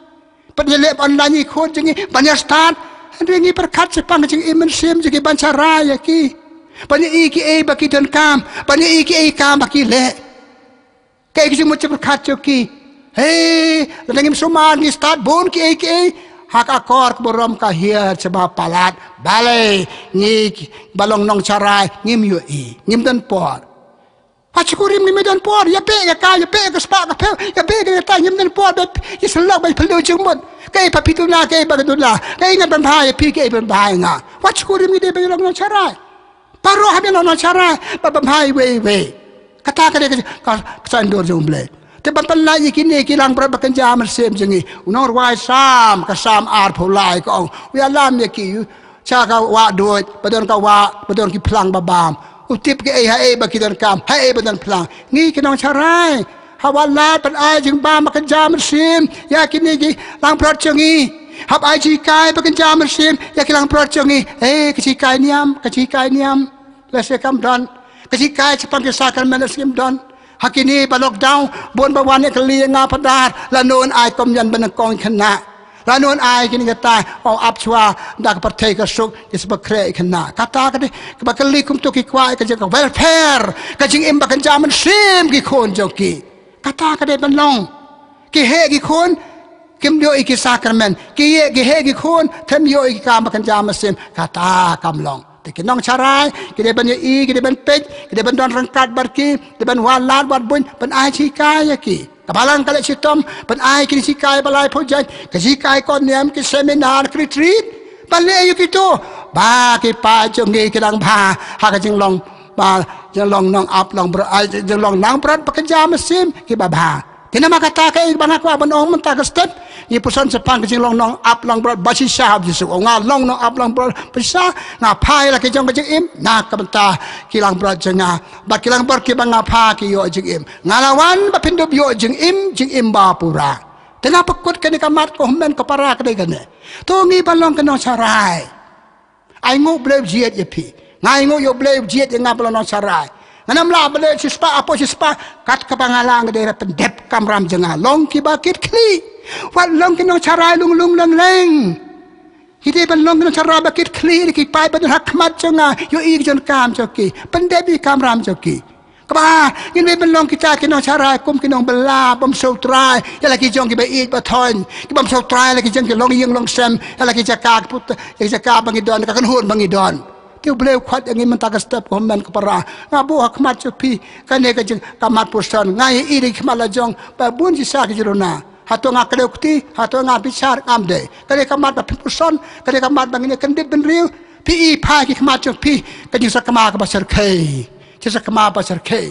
Ban ïaleh online ïa ki khun jong ngi, ban ïa stad, hynrei ngi pyrkhat shaphang ka jingim mynsiem jong ngi ban sharai ïa ki. Ban ïa i kiei ba ki donkam, ban ïa i kiei kam ba ki leh. Kaei ka jingmut jingpyrkhat jong ki. Hei, lada ngim sumar ngi stad bun kiei kiei. Ha ka akor ka burom ka hiar shaba palat. Balei ngi ki, ba long nongsharai ngim ïohi, ngim don por. Wat shu kurim ngim don por, ïa beh ka kai, ïa beh ka spah ka phew, ïa beh ka tai ngim don por, beh ïa sylok beh pynlong jingmut. Kaei ba phi duna, kaei ba ka duna. Kaei ngan pynbha ïa phi, kaei pynbha ïa nga. Wat shu kurim ngi dei ba ïa long nongsharai. Baroh hap ïa long nongsharai, ba pynbha iwei iwei. Kata ka dei ka, ka, ka saiñdur jong U Blei. Te ban pynlait ïa kine ki langbrot ba kynja mynsiem jong ngi. U nongrwai Salm, ka Salm arphew lai ka ong. U ïalam ïa ki, sha ka wah duid, ba don ka wah, ba don ki phlang ba bam. U tip kiei haei ba ki donkam, haei ba don phlang. Ngi ki nongsharai. Hap lad ban ai jingbam ba kynja mynsiem ïa kine ki langbrot jong ngi. Hap ai jinghikai ba kynja mynsiem ïa ki langbrot jong ngi. Eh, ka jinghikai niam, ka jinghikai niam. Lehse kam don. Ka jinghikai shaphang ki sakramen lehse kim don. Ha kine ba lockdown, bun ba wan ïa kylli ïa nga, Phadar, lano yn ai kumne ban nyngkong ïa ki khynnah. Lano yn ai kine kita, ong ap shuwa da ka pyrthei ka suk, ki sa pynkhreh ïa ki khynnah. Kata ka dei kaba kylli kumto, ki kwah ïa ka jing ka welfare, ka jingim ba kynja mynsiem ki khun jong ki. Kata ka dei ban long. Ki heh ki khun, kim ïoh ïa ki sakramen. Ki heh, ki heh ki khun, kim ïoh ïa ki kam ba kynja mynsiem. Kata kam long. Te ki nongsharai ki dei ban ïohi, ki dei ban peit, ki dei ban don ryngkat bad ki, dei ban wad lad wad buiñ, ban ai jinghikai ïa ki. Ka Balang ka leh shitom ban ai ki jinghikai ba laiphew jait, ka jinghikai kor niam, ki seminar, ki retreat. Ban leh ïa kito, Ba ki paid jong ngi ki dang bha ha ka jinglong, ba jinglong nong ap long brot, ai, jinglong nang brot ba kynja mynsiem ki ba bha. Te namar kata kaei ba nga kwah ban ong mynta ka step, ngi puson shaphang ka jinglong nong ap long brot ba shisha ha u Jisu. Ong nga long nong ap long brot ba shisha, nga phai la ki jong ka jingim na ka bynta ki langbrot jong nga. Bad ki langbrot ki ba nga pha ki ïoh jingim. Nga la wan ba phin dup ïoh jingim, jingim ba pura. Te nga pynkut kane ka mat ko hynmen ko para ka dei kane. To ngi ba long ki nongsharai. Ai nguh Blei u jied ïa phi. Nga ai nguh ïa u Blei u jied ïa nga ba long nongsharai. Ngan ym lah ba leh shispah, hapoh shispah, kat kaba nga lah nga dei ban pyndep kamram jong nga. Long ki ba kitkhlieh. Wat long ki nongsharai lung lung leng leng. Ki dei ban long ki nongsharai ba kitkhlieh, ki paid ba don ha khmat jong nga, ïohi ki jong kam jong ki, pyndep ïa ki kamram jong ki. Kaba ngin dei ban long kita ki nongsharai kum ki nongbylla, bym sngewtrai ïa la ki jong ki ba ïeit ba thoiñ, ki bym sngewtrai ïa la ki jong ki longïing longsem, ïa la ki jaka ki put, ïa ki jaka ba ngi don, ka kynhun ba ngi don. Te u Blei u khot ïa ngi mynta ka step ko hynmen ko para. Nga buh ha khmat jong phi kane ka jing, ka mat puson, nga ïohi da ki khmat la jong ba bun shisha ki jingruna. Hato nga kdew kti, hato nga bishar, ngam dei. Kane ka mat ba phin puson, kane ka mat ba ngin ïa kyndit bynriew. Phi i, phai ki khmat jong phi, ka jingsakma kaba syrkhei. Jingsakma ba syrkhei.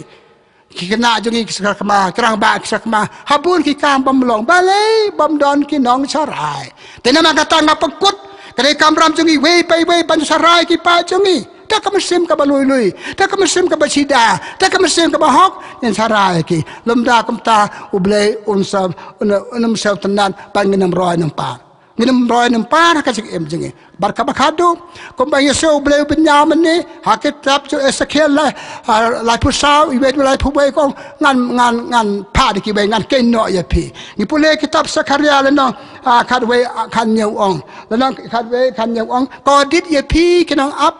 Ki khynnah jong ngi ki syrkhei, ki rangbah ki syrkhei. Ha bun ki kam bym long, balei bym don ki nongsharai. Te namar kata nga pynkut, kane ka kamram jong ngi iwei pa iwei ban sharai ki paid jong ngi. Da ka mynsiem kaba lui lui, da ka mynsiem kaba sida, da ka mynsiem kaba hok, ngin sharai ki. Lymda kumta u Blei un sa, un, un ym sngewtynnat ba ngin ym roi nongpar. Ngin ym roi nongpar ha ka jingim jong ngi. Bad kaba khatduh, kumba ngi sngew u Blei u pynïaw mynne, ha kitab jong u Esekiel lai, ah, laiphew saw, iwei, laiphew wei ka ong, ngan, ngan, ngan phah da kiwei, ngan kheiñ noh ïa phi. Ngi pule kitab Sekharia lynnong, ah, khatwei, ah, khathynñiew ong. Lynnong khatwei, khathynñiew ong. Ko dit ïa phi ki nong ap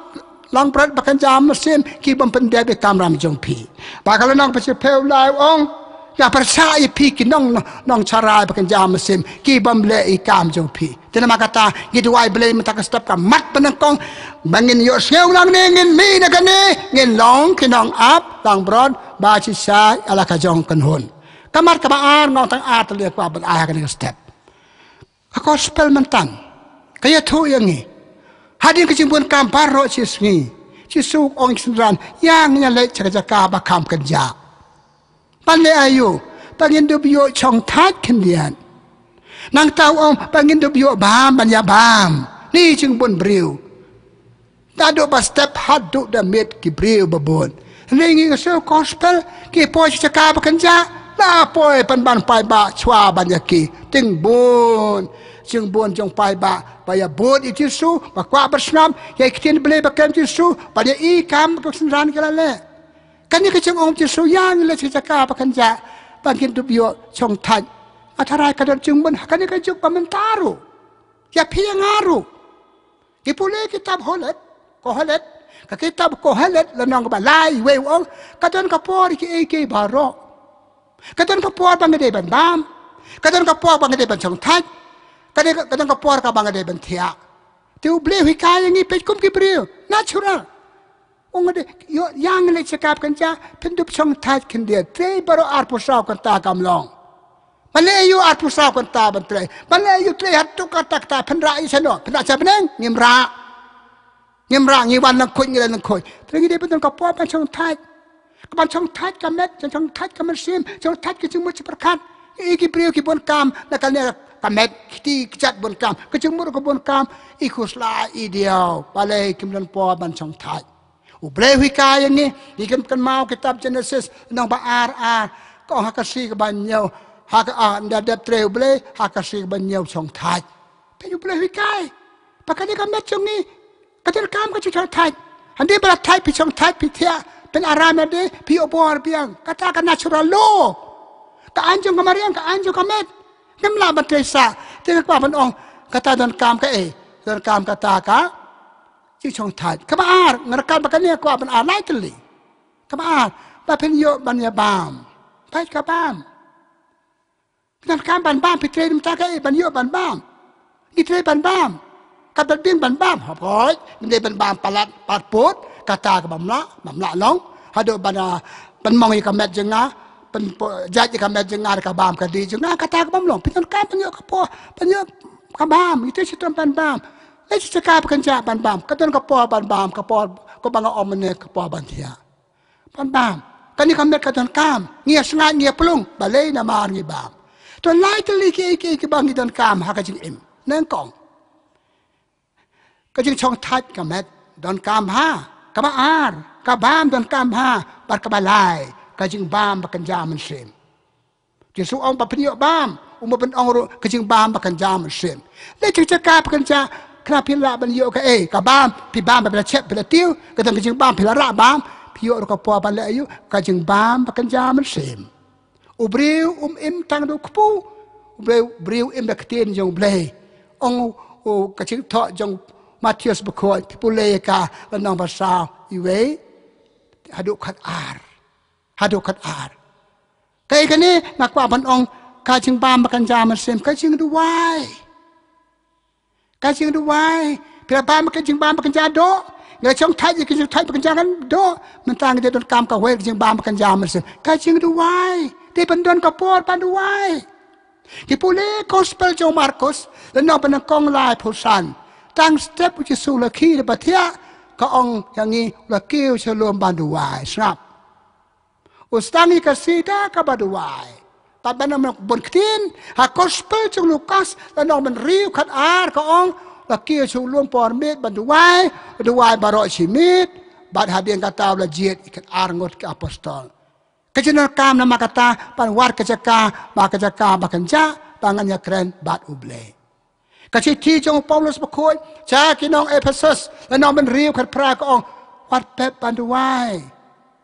langbrot ba kynja mynsiem, ki bym pyndep ïa ka kamram jong phi. Bad ka lynnong ba shiphew lai ong, nga pyrshah ïa phi ki nong, nong, nongsharai ba kynja mynsiem, ki bym leh ïa ka kam jong phi. Te namar kata ngi duwai Blei mynta ka step ka mat ba nyngkong, ba ngin ïohsngew nangne, ngin mih na kane, ngin long ki nong ap langbrot ba shisha ïa la ka jong kynhun. Ka mat kaba ar, nga ong tang ar tylli kwah ban ai ha kane ka step. Ka gospel mynta ka ïathuh ïa ngi. Hadien ka jingbun kam baroh shi sngi, Jisu u ong ïa ki synran, ïa ngin ïa leit sha ka jaka ba kham kynjah. Ban leh aïu? Ba ngin dup ïoh shongthait khyndiat. Nangta u ong ba ngin dup ïoh bam ban ïa bam. Ni jingbun briew. Naduh ba step haduh da miet ki briew ba bun. Hynrei ngi sngew gospel, ki poi sha jaka ba kynjah, la poi pynban paidbah shuwa ban ïa ki. Te bun jingbun jong paidbah ba ïa bud ïa u Jisu, ba kwah ban sngap ïa ki ktien Blei ba kem u Jisu, ban ïa i kam ba ki synran ki la leh. Kane ka jingong u Jisu, ïa ngin leit sha jaka ba kynjah, ba ngin dup ïoh shongthait. Nga tharai ka don jingbun ha kane ka juk ba mynta ruh. Ïa phi ïa nga ruh. Ngi pule kitab Kohelet, Kohelet, ka kitab Kohelet lynnong kaba lai, iwei u ong, ka don ka por kiei kiei baroh. Ka don ka por ba nga dei ban bam. Ka don ka por ba nga dei ban shongthait. Ka dei, ka don ka por kaba nga dei ban thiah. Te u Blei u hikai ïa ngi peit kum ki briew, natural. Ong nga dei, ïoh, ïa ngin leit sha jaka ba kynjah, phin dup shongthait khyndiat. Trei baroh arphew saw kynta kam long. Balei ïoh arphew saw kynta ban trei? Balei ïoh trei haduh katta katta, phin rah ïa shano? Phin rah sha bneng? Ngim rah. Ngim rah, ngi wan lyngkhuid, ngi leit lyngkhuid. Te ngi dei ban don ka por ban shongthait. Ka ban shongthait ka met, shongthait ka mynsiem, shongthait ka jingmut jingpyrkhat. Ïa ki briew ki bun kam, na kane ka met, ki kjat bun kam, ka jingmut ka bun kam, i khuslai, i diaw. Balei kim don por ban shongthait? U Blei u hikai ïa ngi, ngi kynmaw kitab Genesis, lynnong ba ar ar, ka ong ha ka sngi kaba hynñiew, ha ka, ah, ynda dep trei u Blei, ha ka sngi kaba hynñiew shongthait. Peit u Blei u hikai, ba kane ka met jong ngi, ka donkam ka jingshongthait. Hynrei ba la thait phi shongthait phi thiah, phin aram ïa lade, phi ïoh bor biang, kata ka natural law. Ka aiñ jong ka mariang, ka aiñ jong ka met. Ngim lah ban trei sah, te nga kwah ban ong, kata donkam kaei, donkam kata ka jingshongthait. Kaba ar, nga rakam ba kane kwah ban ar lai tylli. Kaba ar, ba phin ïoh ban ïa bam. Peit ka bam. Phi donkam ban bam, phi trei mynta kaei ban ïoh ban bam. Ngi trei ban bam. Kat bad biang ban bam. Hooid, ngi dei ban bam palat, palat pud, kata ka bym lah, bym lah long. Haduh ban, ah, ban mong ïa ka met jong nga, ban po-, jait ïa ka met jong nga, ka bam ka dih jong nga, kata ka bym long. Phi donkam ban ïoh ka por, ban ïoh ka bam, ngi trei shitom ban bam. Lei jaka ba kynjah ban bam, ka don ka por ban bam, ka por, ko ba nga ong mynne ka por ban thiah. Ban bam. Kane ka met ka donkam, ngi ïa sngaid ngi ïa plung, balei namar ngi bam. To lai tylli kiei kiei kiba ngi donkam ha ka jingim. Nyngkong. Ka jingshongthait ka met, donkam bha. Kaba ar, ka bam donkam bha, bad kaba lai, ka jingbam ba kynja mynsiem. Jisu ong ba phin ïoh bam, um ban ong ruh ka jingbam ba kynja mynsiem. Lei jaka ba kynjah, khnang phin lah ban ïoh kaei, ka bam, phi bam ba phi la chep, phi la tiew, ka don ka jingbam phi la rah bam, phi ïoh ruh ka por ban leh aïu, ka jingbam ba kynja mynsiem. U briew um im tang da u kpu, u briew, briew im da ka ktien jong U Blei. Ong u, ka jingthoh jong Mathaios bakhuid, pule ka lynnong ba saw, iwei, haduh khatar. Haduh khatar. Kaei kane nga kwah ban ong, ka jingbam ba kynja mynsiem, ka jingduwai. Ka jingduwai. Phi la bam ka jingbam ba kynja doh. Ngi la shongthait ïa ka jingthait ba kynja kan doh. Mynta ngi donkam kawei ka jingbam ba kynja mynsiem, ka jingduwai. Te ban don ka por ban duwai. Ki pule gospel jong Markus, lynnong ba nyngkong laiphew san. Tang step u Jisu u la khie da ba thiah, ka ong ïa ngi u la kiew sha lum ban duwai. Sngap. U sdang ïa ka sida kaba duwai. Bad ban ong bun ktien, ha gospel jong Lukas, lynnong ba hynriew khatar ka ong, la kiew sha u lum por miet ban duwai, duwai baroh shi miet, bad hadien kata u la jied ïa ka arngut ki apostol. Ka jingdonkam namar kata, ban wad ka jaka, ba ka jaka ba kynjah, ba ngan ïakren bad U Blei. Ka shithi jong u Paulus bakhuid, sha ki nong Ephesus, lynnong ba hynriew khatphra ka ong, wat pep ban duwai.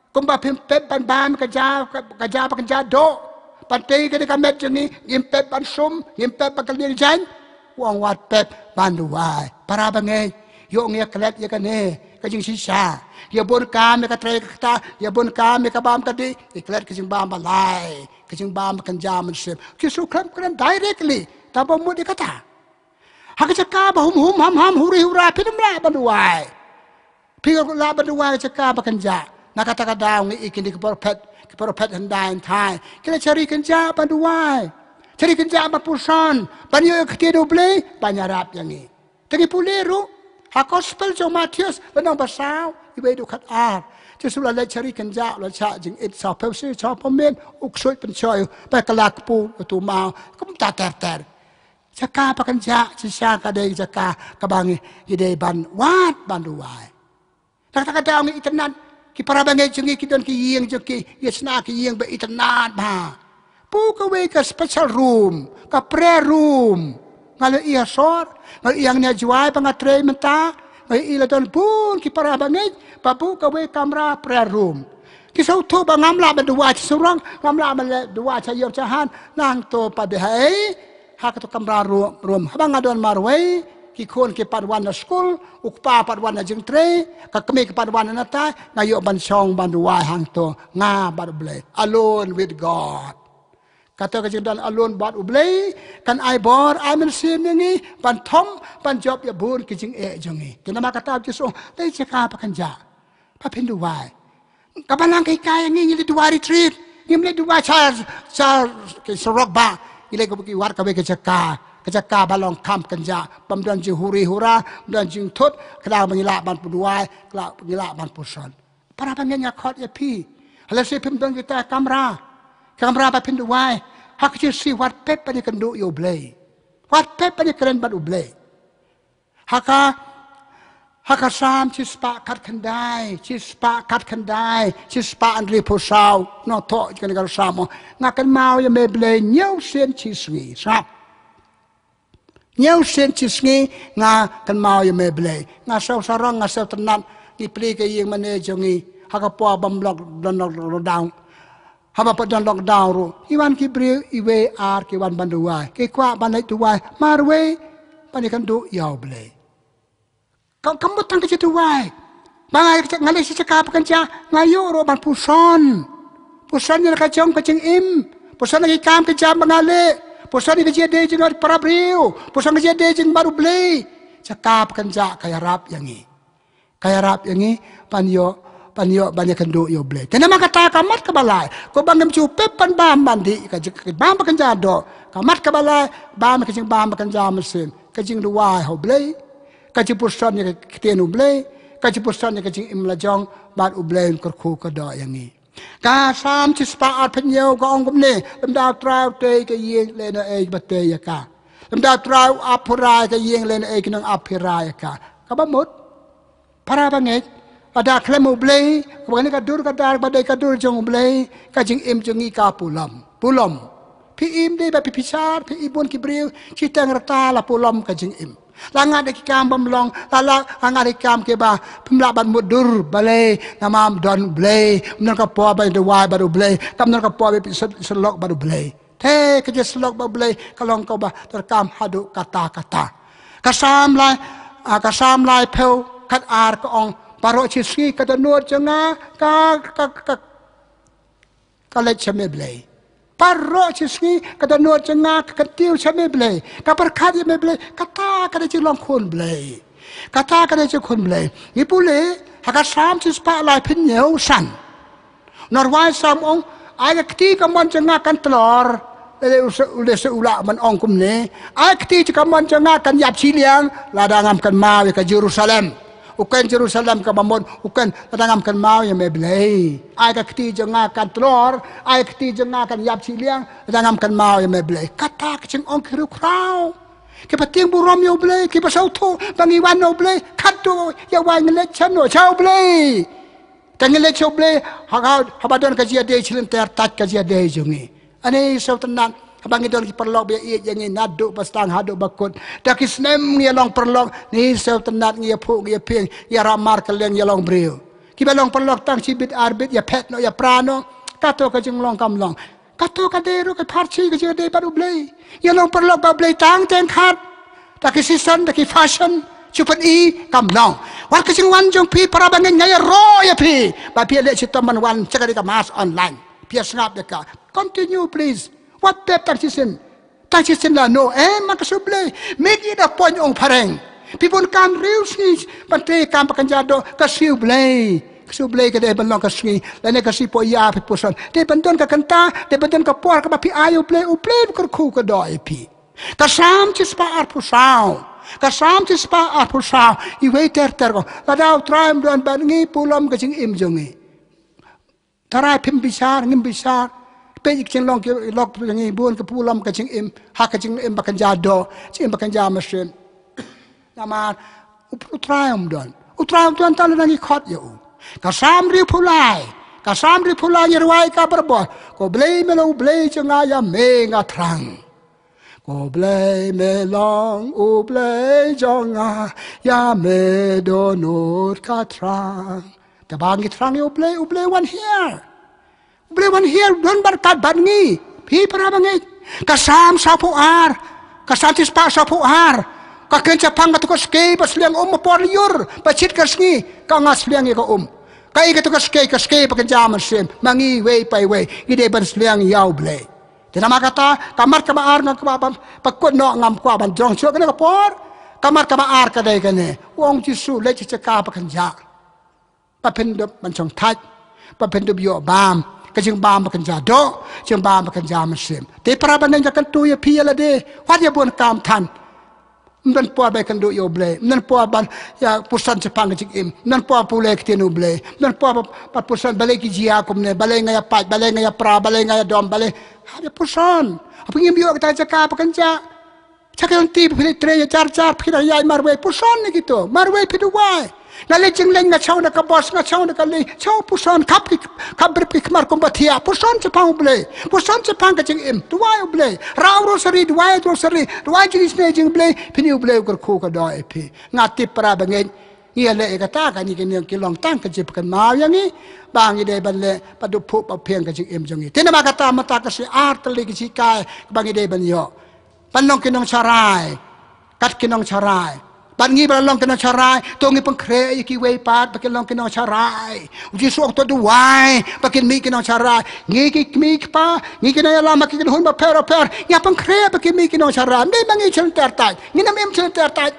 Kumba phim pep ban bam ka ja, ka, ka ja ba kynja doh. Ban tei ka dei ka met jong ngi, ngim pep ban sum, ngim pep ban kylliang jaiñ. U ong wat pep ban duwai. Para bangeit, ïoh ngi ïa klet ïa kane, ka jingshisha. Ïa bun kam ïa ka trei ka kta, ïa bun kam ïa ka bam ka dih, ïa klet ka jingbam ba lai, ka jingbam ba kynja mynsiem. Ki Jisu khlem kren directly, tang ba mut ïa kata. Ha ka jaka ba hum hum ham ham huri hura phin ym lah ban duwai. Phi lah ban duwai ha ka jaka ba kynjah. Na kata ka daw ngi i kine ki prophet, ki prophet hyndai hynthai. Ki la shari kynjah ban duwai. Shari kynjah ban puson. Ban ïoh ïa ka ktien U Blei, ban ïarap ïa ngi. Te ngi pule ruh, ha gospel jong Mathaios, lynnong ba saw, iwei haduh khatar. Jisu la leit shari kynjah, la shah jingit, shah pynshoi, shah pynmih, u ksuid pynshoi, ba ka la kpu, u tu maw, kumta ter ter. Jaka ba kynjah, shisha ka dei jaka, kaba ngi, ngi dei ban wad, ban duwai. Na kata ka daw ngi itynnad, ki para bangeit jong ngi ki don ki ïing jong ki, ïa shna ki ïing ba itynnad bha. Buh kawei ka special room, ka prayer room. Nga la ïa sor, nga la ïa ngin ïa jwai ba nga trei mynta, nga ïa i la don bun ki para bangeit, ba buh kawei kamra prayer room. Ki sngewthuh ba ngam lah ban duwai sha surok, ngam lah ban leh duwai sha ïew sha han, nangto pat dei ha ei, ha kato kamra ru-, room. Haba nga don marwei, ki khun ki pat wan na skul, u kpa pat wan na jingtrei, ka kmie ki pat wan na tai, nga ïoh ban shong ban duwai hangto, nga bad U Blei. Alone with God. Kato ka jingdon alone bad U Blei, kan ai bor, ai mynsiem ïa ngi, ban thom, ban jop ïa bun ki jingeh jong ngi. Te namar kata u Jisu, dei jaka ba kynjah. Ba phin duwai. Kaba nang kai kai ngi ngi leit duwai retreat. Ngim leit duwai sha, sha, ki surok bah. Ngi leit ka, ki wad kawei ka jaka. Ka jaka ba long kham kynjah. Bym don jinghuri hura, bym don jingthut, khnang ba ngi lah ban duwai, khnang ba ngi lah ban puson. Para bangeit nga khot ïa phi. Lehse phim don kita kamra. Kamra ba phin duwai. Ha ka jingshisha wat pep ban ïakynduh ïa U Blei. Wat pep ban ïakren bad U Blei. Ha ka, ha ka Salm shispah khatkhyndai, shispah khatkhyndai, shispah hynriewphew saw, nongthoh jong kane ka Salm u ong, nga kynmaw ïa me Blei hynñiew sien shisngi. Sngap. Hynñiew sien shisngi nga kynmaw ïa me Blei. Nga sngewsarong, nga sngewtynnad, ngi plie ka ïing mane jong ngi, ha ka por bym lock, don lockdown. Haba pat don lockdown ruh, ki wan ki briew iwei ar ki wan ban duwai. Ki kwah ban leit duwai marwei, ban ïakynduh ïa U Blei. Ka, ka mut tang ka jingduwai. Ba nga, nga leit sha jaka ba kynjah, nga ïoh ruh ban puson. Puson ïa la ka jong ka jingim. Puson ïa ki kam ka jam ba nga leh. Puson ïa ka jingïadei jong nga bad para briew. Puson ïa ka jingïadei jong nga bad U Blei. Jaka ba kynjah ka ïarap ïa ngi. Ka ïarap ïa ngi, ban ïoh, ban ïoh, ban ïakynduh ïa U Blei. Te namar kata ka mat kaba lai, ko ba ngim ju pep ban bam ban dih, ka jing, ka bam ba kynja doh, ka mat kaba lai, bam ka jingbam ba kynja mynsiem, ka jingduwai ha U Blei. Ka jingpuson ïa ka ktien U Blei, ka jingpuson ïa ka jingim la jong, bad U Blei un kyrkhu kyrdoh ïa ngi. Ka Salm shispah arphew hynñiew ka ong kumne, lymda U Trai u tei ka ïing, lehnohei ba tei ïa ka. Lymda U Trai u ap pura ïa ka ïing, lehnohei ki nongap pura ïa ka. Kaba mut, para bangeit, lada khlem U Blei, kaba kane ka dur ka dar, ba dei ka dur jong U Blei, ka jingim jong ngi ka pulom. Pulom. Phi im dei ba phi pyrshah, phi im bun ki briew, shiteng rta la pulom ka jingim. La ngat da ki kam bym long, la la ngat da ki kam kiba phim lah ban mutdur balei, namar ym don Blei, ym don ka por ban duwai bad U Blei, kam don ka por ban pynshong syllok bad U Blei. Te ka jingsyllok bad U Blei ka long kaba donkam haduh katta katta. Ka Salm lai, ah, ka Salm laiphew khatar ka ong, baroh shi sngi ka dohnud jong nga ka, ka, ka, ka leit sha me Blei. Baroh shi sngi ka dohnud jong nga ka kyntiew sha me Blei, ka pyrkhat ïa me Blei, kata ka dei jinglong khun Blei. Kata ka dei jingkhun Blei. Ngi pule ha ka Salm shispah laiphew hynñiew san. U nongrwai Salm u ong, ai ka kti kamon jong nga kan tlor. Lehse u, lehse u lah ban ong kumne, ai ka kti kamon jong nga kan ïap shiliang lada ngam kynmaw ïa ka Jerusalem. U khein Jerusalem kaba mut, u khein lada ngam kynmaw ïa me Blei. Ai ka kti jong nga kan tlor, ai ka kti jong nga kan ïap shiliang lada ngam kynmaw ïa me Blei. Kata ka jingong ki riewkhraw kiba tieng burom ïa U Blei, kiba sngewthuh ba ngi wan na U Blei, khatduh ïa wai ngi leit shano, sha U Blei. Te ngi leit sha U Blei, ha, ha, haba don ka jingïadei shlynter, tat ka jingïadei jong ngi. Ani sngewtynnat, haba ngi don ki paralok ba ïaieit ïa ngi naduh ba sdang haduh ba kut. Da ki snem ngi ïa long paralok, ngi sngewtynnat, ngi ïa phuh, ngi ïa phieng, ngi ïa rah mar kylleng, ïa long briew. Kiba long paralok tang shibit arbit, ïa phet noh, ïa pra noh. Kato ka jinglong kam long. Kato ka dei ruh ka pharshi ka jingïadei bad U Blei. Ïa long paralok bad U Blei tang teng khat. Da ki season, da ki fashion, shu pyni, kam long. Wat ka jingwan jong phi, para bangeit, nga ïaroh ïa phi ba phi leh shitom ban wan sha kane ka mass online. Phi ïa sngap ïa ka. Continue, please. Wat pep tang shisien. Tang shisien la, no, eh, ma ka sngi U Blei. Make it a point, ong phareng. Phi bun kam hynriew sngi ban trei kam ba kynja doh, ka sngi U Blei. Ka sngi U Blei ka dei ban long ka sngi, lane ka sngi poi ïa phi puson. Dei ban don ka kynta, dei ban don ka por kaba phi ai U Blei, U Blei un kyrkhu kyrdoh ïa phi. Ka Salm shispah arphew saw. Ka Salm shispah arphew saw. Iwei ter ter ka ong, lada U Trai um don bad ngi, pulom ka jingim jong ngi. Tharai phim bishar, ngim bishar. Peit ïa ki jinglong ki lok jong ngi, bun ka pulom ka jingim, ha ka jingim ba kynja doh, jingim ba kynja mynsiem. Namar U, U Trai um don. U Trai um don tang lada ngi khot ïa u. Ka Salm hynriewphew lai. Ka Salm hynriewphew lai ngi rwai ka barabor. Ko Blei me long U Blei jong nga, ïa me nga thrang. Ko Blei me long U Blei jong nga, ïa me dohnud ka thrang. Te ba ngi thrang ïa U Blei, U Blei wan hiar. U Blei wan hiar, don bad kat bad ngi. Phi para bangeit. Ka Salm sawphew ar. Ka Salm shispah sawphew ar. Ka kren shaphang kato ka skei ba sliang um ha por lyiur, ba shit ka sngi, ka nga sliang ïa ka um. Kaei kato ka skei, ka skei ba kynja mynsiem. Ma ngi iwei pa iwei, ngi dei ban sliang ïa U Blei. Te namar kata, ka mat kaba ar nga kwah ban pynkut noh, ngam kwah ban jrong shuh kane ka por. Ka mat kaba ar ka dei kane. U ong Jisu, leit sha jaka ba kynja. Ba phin dup ban shong thait. Ba phin dup ïoh bam. Ka jingbam ba kynja doh, jingbam ba kynja mynsiem. Te para bangeit, nga kyntu ïa phi ïa lade. Wat ïa bun kam than. Ym don por ba ïakynduh ïa U Blei. Ym don por ban ïa puson shaphang ka jingim. Ym don por pule ktien U Blei. Ym don por ba, ba puson balei ki jia kumne, balei nga ïa pait, balei nga ïa pra, balei nga ïa dom, balei. Hap ïa puson. Haba ngim ïoh kita ki jaka ba kynja, sha ka lynti ba phi leit trei ïa jar jar, phi dang ïaid marwei, puson ïa kito. Marwei phi duwai. Nga leit jingleit, nga shong da ka bos, nga shong da ka lei, shong puson, khap ki, khap brip ki khmar kumba thiah, puson shaphang U Blei, puson shaphang ka jingim, duwai U Blei, rah u rosary, duwai u rosary, duwai jingisynei jong U Blei, phin ïohi U Blei u kyrkhu kyrdoh ïa phi. Nga tip para bangeit, ngi ïaleh ïa kata, kane ka dei ka long tang ka jingpynkynmaw ïa ngi ba ngi dei ban leh, ba dup phuh ba phieng ka jingim jong ngi. Te namar kata mynta ka sngi ar tylli ka jinghikai kaba ngi dei ban ïoh. Ban long ki nongsharai. Kat ki nongsharai. Bad ngi ba long ki nongsharai, to ngin pynkhreh ïa kiwei pat ba kin long ki nongsharai. U Jisu u ong to duwai ba kin mih ki nongsharai. Ngi ki kmie ki kpa, ngi ki nongïalam ha ki kynhun bapher bapher, ngi hap pynkhreh ba kin mih ki nongsharai. Ym dei ma ngi shlynter tait. Ngin ym im shlynter tait.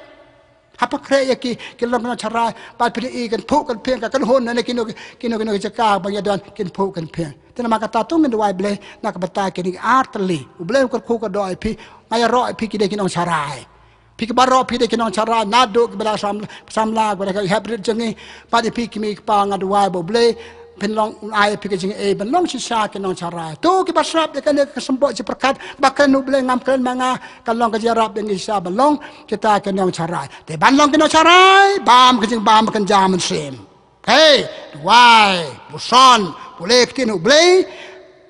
Hap pynkhreh ïa ki, kin long ki nongsharai. Bad phin ïohi kin phuh kin phieng ka kynhun, ne kino kino kino ki jaka ba ngi ïadon kin phuh kin phieng. Te namar kata to ngin duwai Blei na ka bynta kine ki ar tylli. U Blei u kyrkhu kyrdoh ïa phi, nga ïaroh ïa phi ki dei ki nongsharai. Phi ki baroh phi dei ki nongshakri naduh kiba la sam-, samla, kiba la ka hep rit jong ngi. Bad ïa phi ki kmie ki kpa nga duwai ba U Blei phin long un ai phi ka jingaiei ban long shisha ki nongshakri. To kiba sngap ïa kane ka symboh jingpyrkhat ba kren U Blei ngam kren ma nga, kan long ka jingïarap ïa ngi shisha ban long kita ki nongshakri. Te ban long ki nongshakri, bam ka jingbam kynja mynsiem. Hei, duwai, puson, pule ktien U Blei,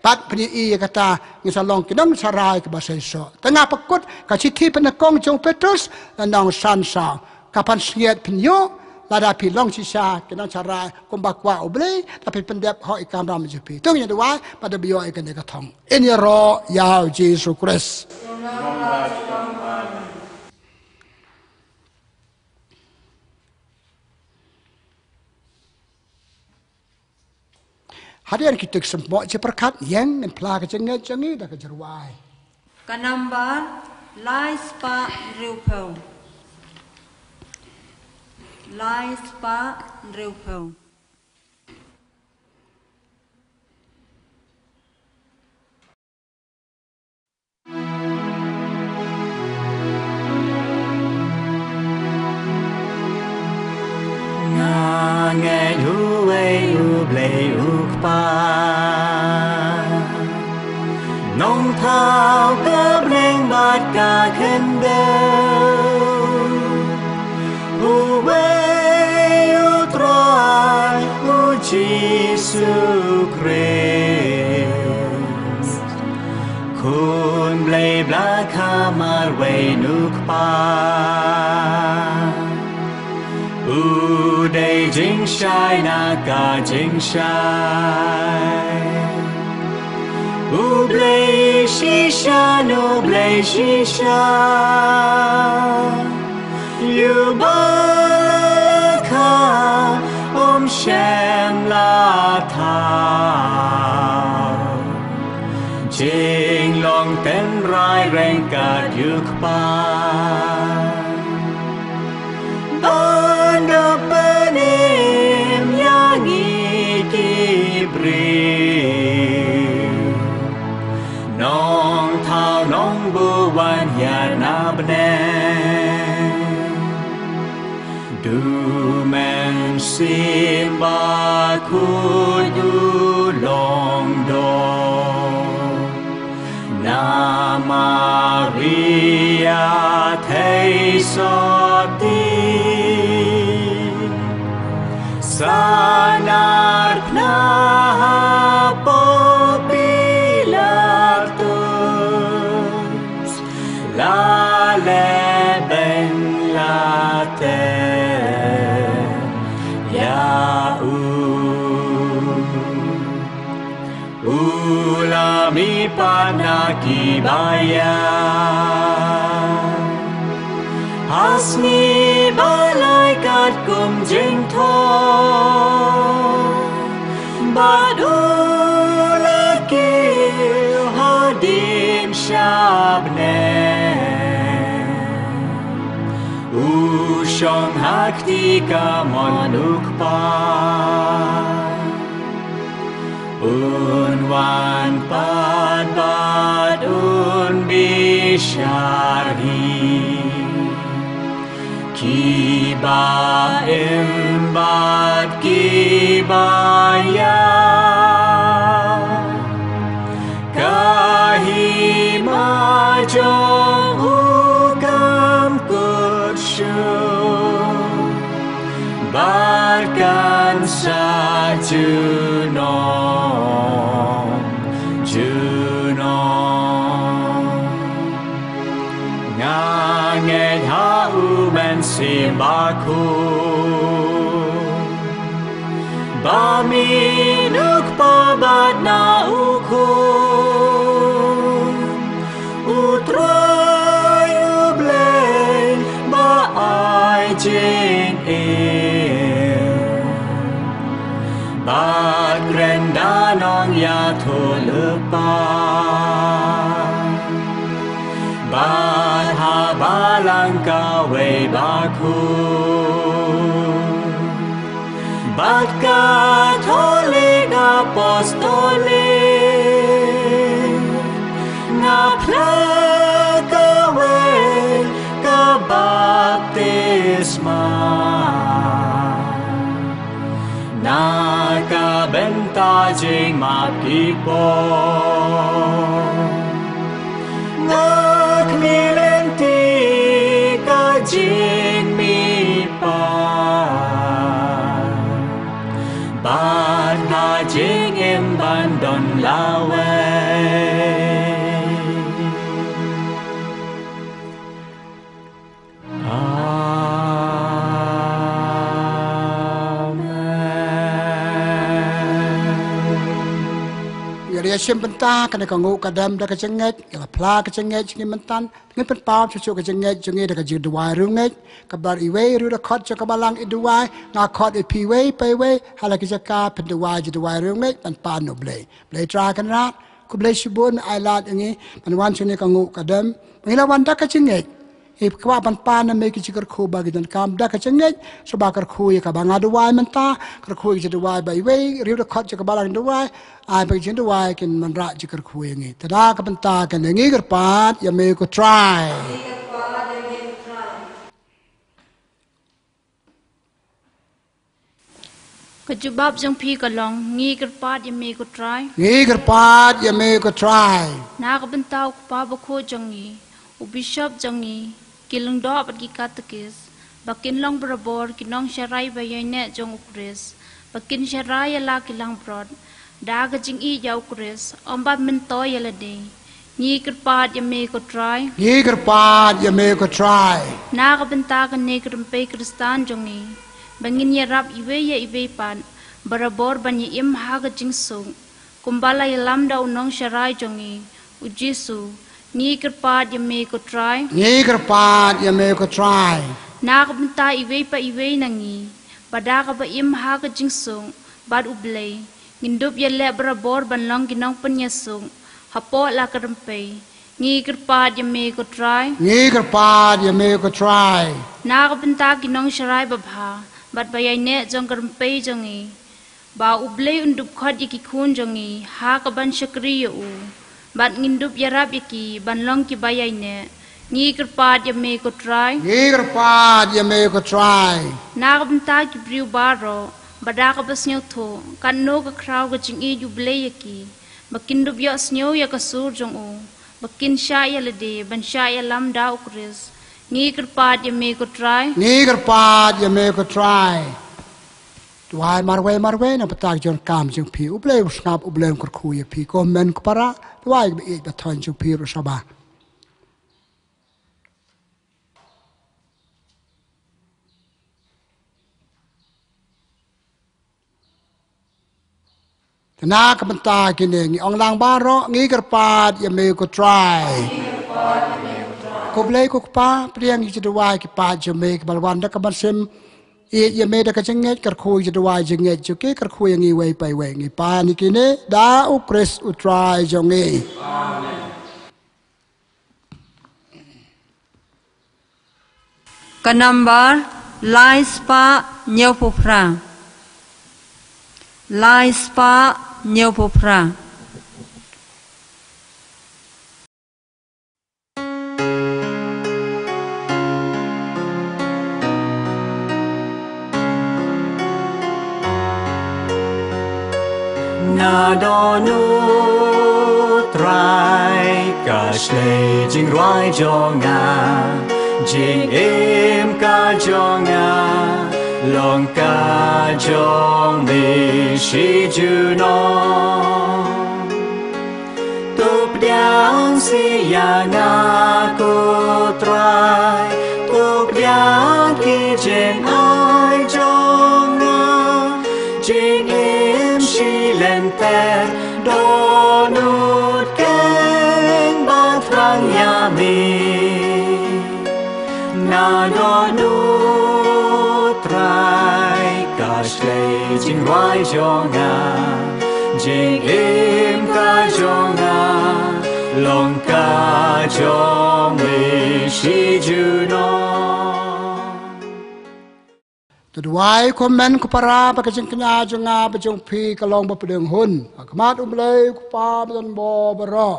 bad pynïohi ïa kata ngin sa long ki nongshakri kiba seisoh. Te nga pynkut ka shithi pynnyngkong jong u Petrus, lynnong san saw. Ka pansngiat phin ïoh, lada phi long shisha ki nongshakri kumba kwah U Blei, lada phi pyndep hok ïa ka kamram jong phi. To ngin duwai, bad da phi ïoh ïa kane ka thong. Yn ïaroh ïa U Jisu Khrist. Hadien kito ki symboh jingpyrkhat, ïeng ngin phla ka jingngeit jong ngi da ka jingrwai. Ka nambar lai spah hynriewphew. Lai spah hynriewphew. Nga ngeit uwei U Blei U Kpa, Nongthaw ka bneng bad ka khyndew, uwei U Trai U Jisu Khrist, Khun Blei Blahkhamar wei na U Kpa. U dei jingshai na ka jingshai, U Blei shisha na U Blei shisha. Ïa ba la kha ym shym la thaw, jinglong tynrai ryngkat U Kpa. Ban da pynim ïa ngi ki briew, Nongthaw Nongbuh wan hiar na bneng. Du Mynsiem Bakhuid U Longdor, na Maria thei sotti, sanar pynah ha Pontius Pilatus, la leh beiñ la teh ïa u. U la mihpat na ki baïaid ha sngi ba lai katkum jingthoh, bad u la kiew hadien sha bneng. U shong ha kti kamon U Kpa. Un wan pat bad un bishar hi kiba im bad kiba ïap. Ka hima jong u kam kut shuh, bad kan sa junom junom. Nga ngeit ha U Mynsiem Bakhuid, ba mih na U Kpa bad na U Khun, U Trai U Blei ba ai jingim, bad kren da nongïathuhlypa, bad ha balang kawei bakhuid, bad Katholik Apostolik. Nga phla kawei ka Jingmap ki pop. Nga khmih lynti ka jingmihpat, bad nga jingim ban don lawei. Amen. Ïa ri ïa shim bynta kane ka nguh ka dem da ka jingngeit, ïa la phla ka jingngeit jong ngi mynta, ngin pynpaw shuh shuh ka jingngeit jong ngi da ka jingduwai riewngeit, kaba iwei ruh da khot jong ka balang i duwai, nga khot ïa phi iwei pa iwei, ha la ki jaka pynduwai jingduwai riewngeit, ban pan u Blei. Blei Trai Kynrad, khublei shibun, ai lad ïa ngi ban wan sha kane ka nguh ka dem. Ba ngi la wan da ka jingngeit. Ïa ka kwah ban pan na me ki jingkyrkhu ba ki donkam da ka jingngeit. Shuwa ba kyrkhu ïa kaba nga duwai mynta, kyrkhu ïa ka jingduwai ba iwei riew dkhot jong ka balang duwai. Ai ba ki jingduwai kin wanrah jingkyrkhu ïa ngi. Te da ka bynta kane, ngi kyrpad ïa me ko Trai. Ka jubab jong phi ka long, ngi kyrpad ïa me ko Trai. Ngi kyrpad ïa me ko Trai. Na ka bynta u Kpa Bakhuid jong ngi, u Bishop jong ngi, ki lyngdoh bad ki katekis, ba kin long barabor ki nongsharai ba ïaineh jong u Khrist, ba kin sharai ïa la ki langbrot da ka jingïeit ïa u Khrist, ym ban myntoi ïa lade. Ngi kyrpad ïa me ko Trai. Ngi kyrpad ïa me ko Trai. Na ka bynta kane ka rympei Khristan jong ngi, ba ngin ïarap iwei ïa iwei pat, barabor ban ïa im ha ka jingsuk, kumba la ïalam da u nongsharai jong ngi, u Jisu. Ngi kyrpad ïa me ko Trai. Ngi kyrpad ïa me ko Trai. Na ka bynta iwei pa iwei na ngi, ba da kaba im ha ka jingsuk bad u Blei, ngin dup ïaleh barabor ban long ki nongpynïasuk hapoh la ka rympei. Ngi kyrpad ïa me ko Trai. Ngi kyrpad ïa me ko Trai. Na ka bynta ki nongsharai babha bad ba ïaineh jong ka rympei jong ngi, ba u Blei un dup khot ïa ki khun jong ngi ha kaban shakri ïa u, bad ngin dup ïarap ïa ki ban long kiba ïaineh. Ngi kyrpad ïa me ko Trai. Ngi kyrpad ïa me ko Trai. Na ka bynta ki briew baroh, ba da kaba sngewthuh katno ka khraw ka jingïeit u Blei ïa ki, ba kin dup ïohsngew ïa ka sur jong u, ba kin shah ïa lade ban shah ïalam da u Khrist. Ngi kyrpad ïa me ko Trai. Ngi kyrpad ïa me ko Trai. Duwai marwei marwei na ka bynta ki jingkam jong phi. U Blei u sngap, u Blei u kyrkhu ïa phi. Ko hynmen ko para, duwai ba ïeit ba thon jong phi ruh sha ba. Te na ka bynta kine ngi ong lang baroh, ngi kyrpad ïa me ko Trai. Ko Blei ko Kpa, pdiang ïa ki jingduwai ki paid jong me kiba la wan da ka mynsiem ïeit ïa me da ka jingngeit, kyrkhu ïa ki jingduwai jingngeit jong ki, kyrkhu ïa ngi iwei pa iwei. Ngi pan ïa kine da u Khrist u Trai jong ngi. Amen. Ka nambar lai spah hynñiewphew phra. Lai spah hynñiewphew phra. Na don u Trai ka shlei jingrwai jong nga, jingim ka jong nga, long ka jong me shi junom. To pdiang seh ïa nga ko Trai, to pdiang ki jingai jong nga, jingim shilynter dohnud keiñ ban thrang ïa me. Na don u Trai ka shlei jingrwai jong nga, jingim ka jong nga, long ka jong me shi junom. To duwai ko hynmen ko para ba ka jingkñia jong nga bad jong phi ka long ba pdeng hun ha khmat u Blei u Kpa ba don bor baroh.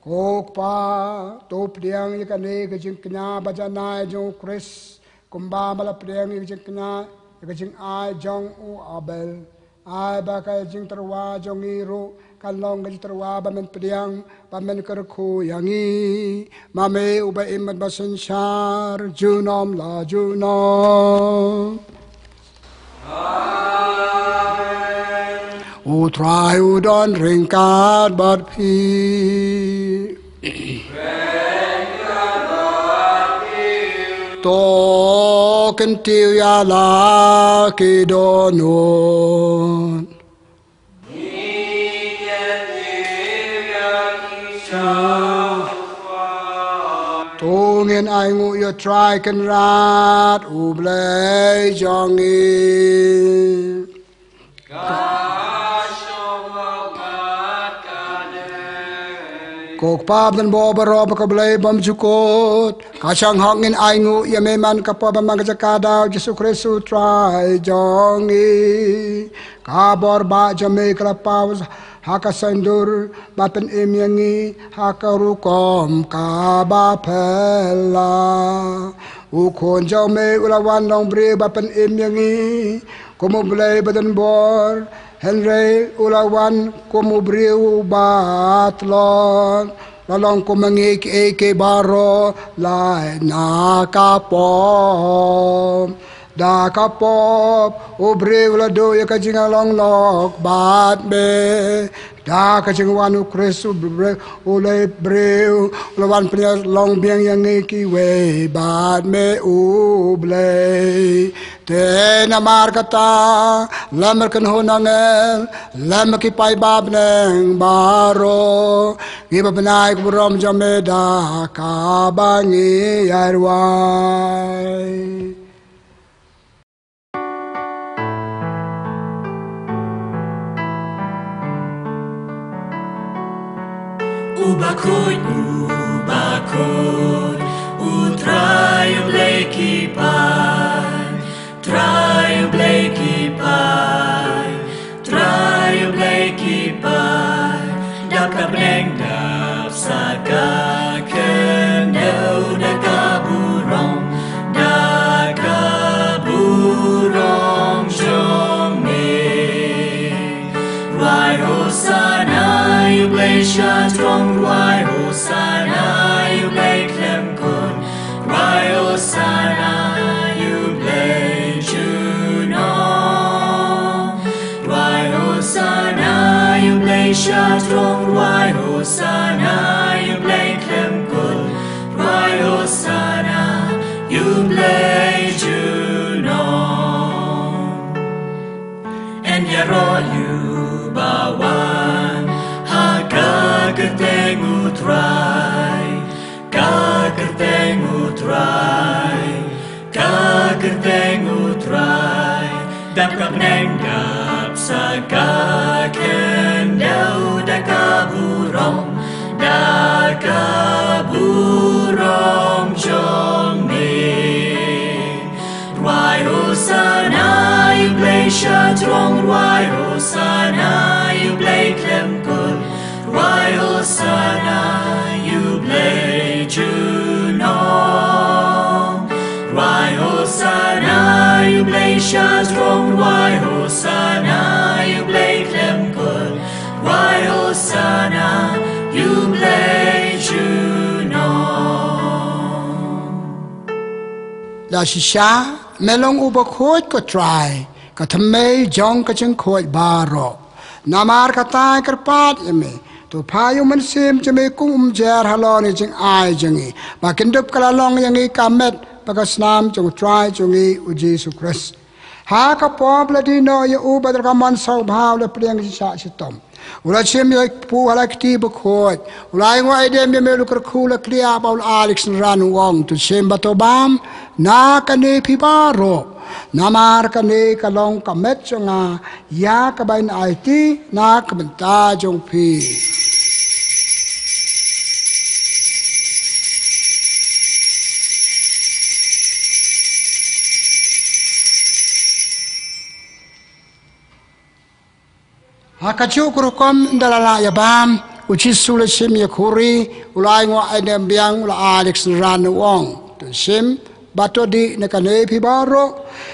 Ko Kpa, to pdiang ïa kane ka jingkñia ba janai jong u Khrist, kumba ba la pdiang ïa ka jingkñia ïa ka jingai jong u Abel. Ai ba ka jingtyrwa jong ngi ruh kan long ka jingtyrwa ba men pdiang, ba men kyrkhu ïa ngi. Ma me uba im bad ba synshar junom la junom. U Trai u don ryngkat bad phi. To kyntiew ïa la ki dohnud. To ngin ainguh ïa u Trai Kynrad u Blei jong ngi. Ko Kpa ba don bor baroh bad ko Blei bymjukut, ka shong hok ngin ainguh ïa me man ka por bad man ka jaka da u Jisu Khrist u Trai jong ngi. Ka bor ba jong me ka la paw ha ka saiñdur ba pynim ïa ngi ha ka rukom kaba phylla. U Khun jong me u la wan long briew ba pynim ïa ngi kum u Blei ba don bor, hynrei u la wan kum u briew ba tlot, la long kum ma ngi kiei kiei baroh lait na ka pop. Da ka pop u briew u la duh ïa ka jinglong lok bad me. Da ka jingwan u Khrist u briew, u la briew, u la wan pynïalong biang ïa ngi kiwei bad me u Blei. Te namar kata, lem bad ki kynhun angel, lem bad ki paidbah bneng baroh, ngi ba bnai ka burom jong me da kaba ngi ïai rwai. U bakhuid, u bakhuid, u Trai u Blei ki paid, Trai u Blei ki paid, Trai u Blei ki paid, dap ka bneng dap sa ka khyndew da ka burom, da ka burom jong me. Rwai Hosana ïa u Blei sha throng, rwai Hosana ïa u Blei khlem kut, rwai Hosana ïa u Blei junom. Rwai Hosana ïa u Blei sha throng, rwai Hosana ïa u Blei khlem kut, rwai Hosana ïa u Blei junom. Yn ïaroh ïa uba wan ha ka kyrteng u Trai, ka kyrteng u Trai, ka kyrteng u Trai. Dap ka bneng dap sa ka khyndew da ka burom, da ka burom jong me. Rwai Hosana ïa u Blei sha throng, rwai Hosana ïa u Blei khlem kut, rwai Hosana ïa u Blei junom. Rwai Hosana ïa u Blei sha throng, rwai Hosana ïa u Blei khlem kut, rwai Hosana ïa u Blei junom. La shisha, me long u bakhuid ko Trai, ka thymmei jong ka jingkhuid baroh. Namar kata ngi kyrpad ïa me, to phah ïa u Mynsiem jong me kum u umjer halor ïa ka jingai jong ngi, ba kin dup ka la long ïa ngi ka met bad ka snam jong u Trai jong ngi u Jisu Khrist. Ha ka por ba la die noh ïa u bad da ka mon sngewbha u la pdiang shisha shitom. U la shim ïa u kpu ha la kti bakhuid. U la ai nguh ai dem ïa me, u la kyrkhu, u la kdiah bad u la ai ïa ki synran, u ong, to shim bad to bam na kane phi baroh. Namar kane ka long ka met jong nga, ïa kaba yn aiti na ka bynta jong phi. Ha kajuh ka rukom ynda la lah ïa bam, u Jisu u la shim ïa ka khuri, U Lai Nguh Aidem Biang u la ai ïa ka synran, u ong, to shim bad to dih na kane phi baroh,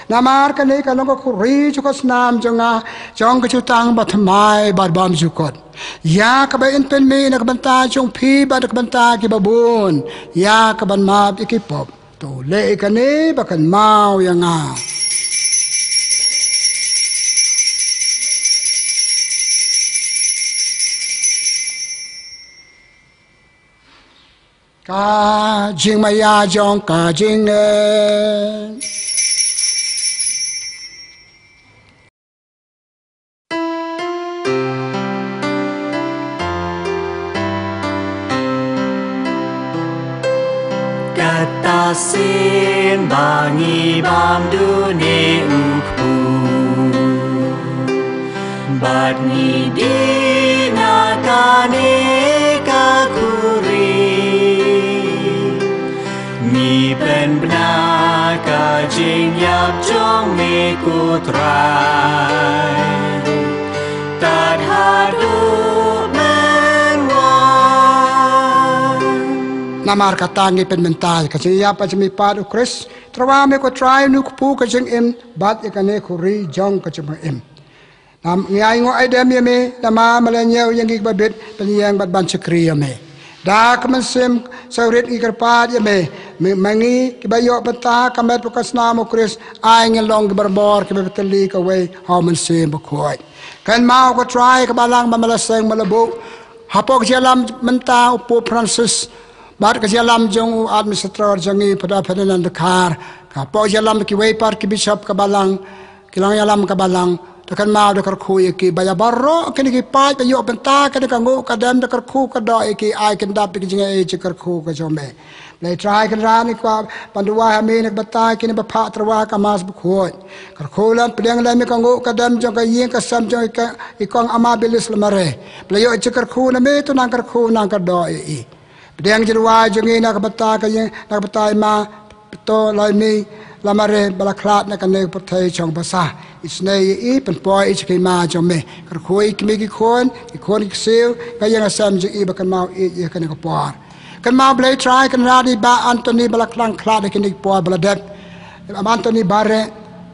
namar kane ka long ka khuri jong ka snam jong nga, jong ka jutang bathymmai bad bymjukut, ïa kaba yn pynmih na ka bynta jong phi bad na ka bynta kiba bun, ïa kaban map ïa ki pop. To leh ïa kane ba kynmaw ïa nga. Ka jingmaïa jong ka jingngeit. Kata sien ba ngi bam dune u kpu, bad ngi dih na kane ka khuri. Ngi pynbna ka jingïap jong me ko Trai, tad haduh men wan. Namar kata ngi pynmynta ïa ka jingïap jong me pat u Khrist. Tyrwa me ko Trai, une u kpu ka jingim bad ïa kane ka khuri jong ka jingim. Namar ngi ainguh aidem ïa me, namar me la ñiew ïa ngi kiba bit ban ïeng bad ban shakri ïa me. Da ka mynsiem saw rit ngi kyrpad ïa me, me, ma ngi kiba ïoh bynta ka met bad ka snam u Khrist, ai ngin long ki barabor kiba pynthylli kawei ha u Mynsiem Bakhuid. Kynmaw ko Trai ka balang ba me la seng me la buh hapoh ka jingïalam mynta u Pope Francis bad ka jingïalam jong u Administrator jong ngi, Father Ferdinand Dkhar, hapoh ka jingïalam kiwei pat ki bishop ka balang, ki nongïalam ka balang. To kynmaw, to kyrkhu ïa ki, ba ïa baroh kine ki paid ba ïoh bynta kane ka nguh ka dem, to kyrkhu kyrdoh ïa ki, ai kyndap ïa ki jingaiei jingkyrkhu ka jong me. Blei Trai Kynrad, ngi kwah ban duwai ha me na ka bynta kine ba phah tyrwa ka Mass Bakhuid. Kyrkhu lem, pdiang lem ïa ka nguh ka dem jong ka ïing ka sem jong i ka, i Kong Amabilis Lamare. Ba la ïoh jingkyrkhu na me, to nang kyrkhu nang kyrdoh ïa i. Pdiang jingduwai jong ngi na ka bynta ka ïing, na ka bynta i Ma Pto Laimi Lamare ba la khlad na kane ka pyrthei shong basah. Isynei ïa i, pynpoi i sha ka hima jong me. Kyrkhu ïa ki kmie ki khun, ki khun ki ksiew, ka ïing ka sem jong i, ba kynmaw ïeit ïa kane ka por. Kynmaw Blei Trai Kynrad, i Bah Anthony ba la khlad, khlad ha kine ki por ba la dep. Bah Anthony Bareh,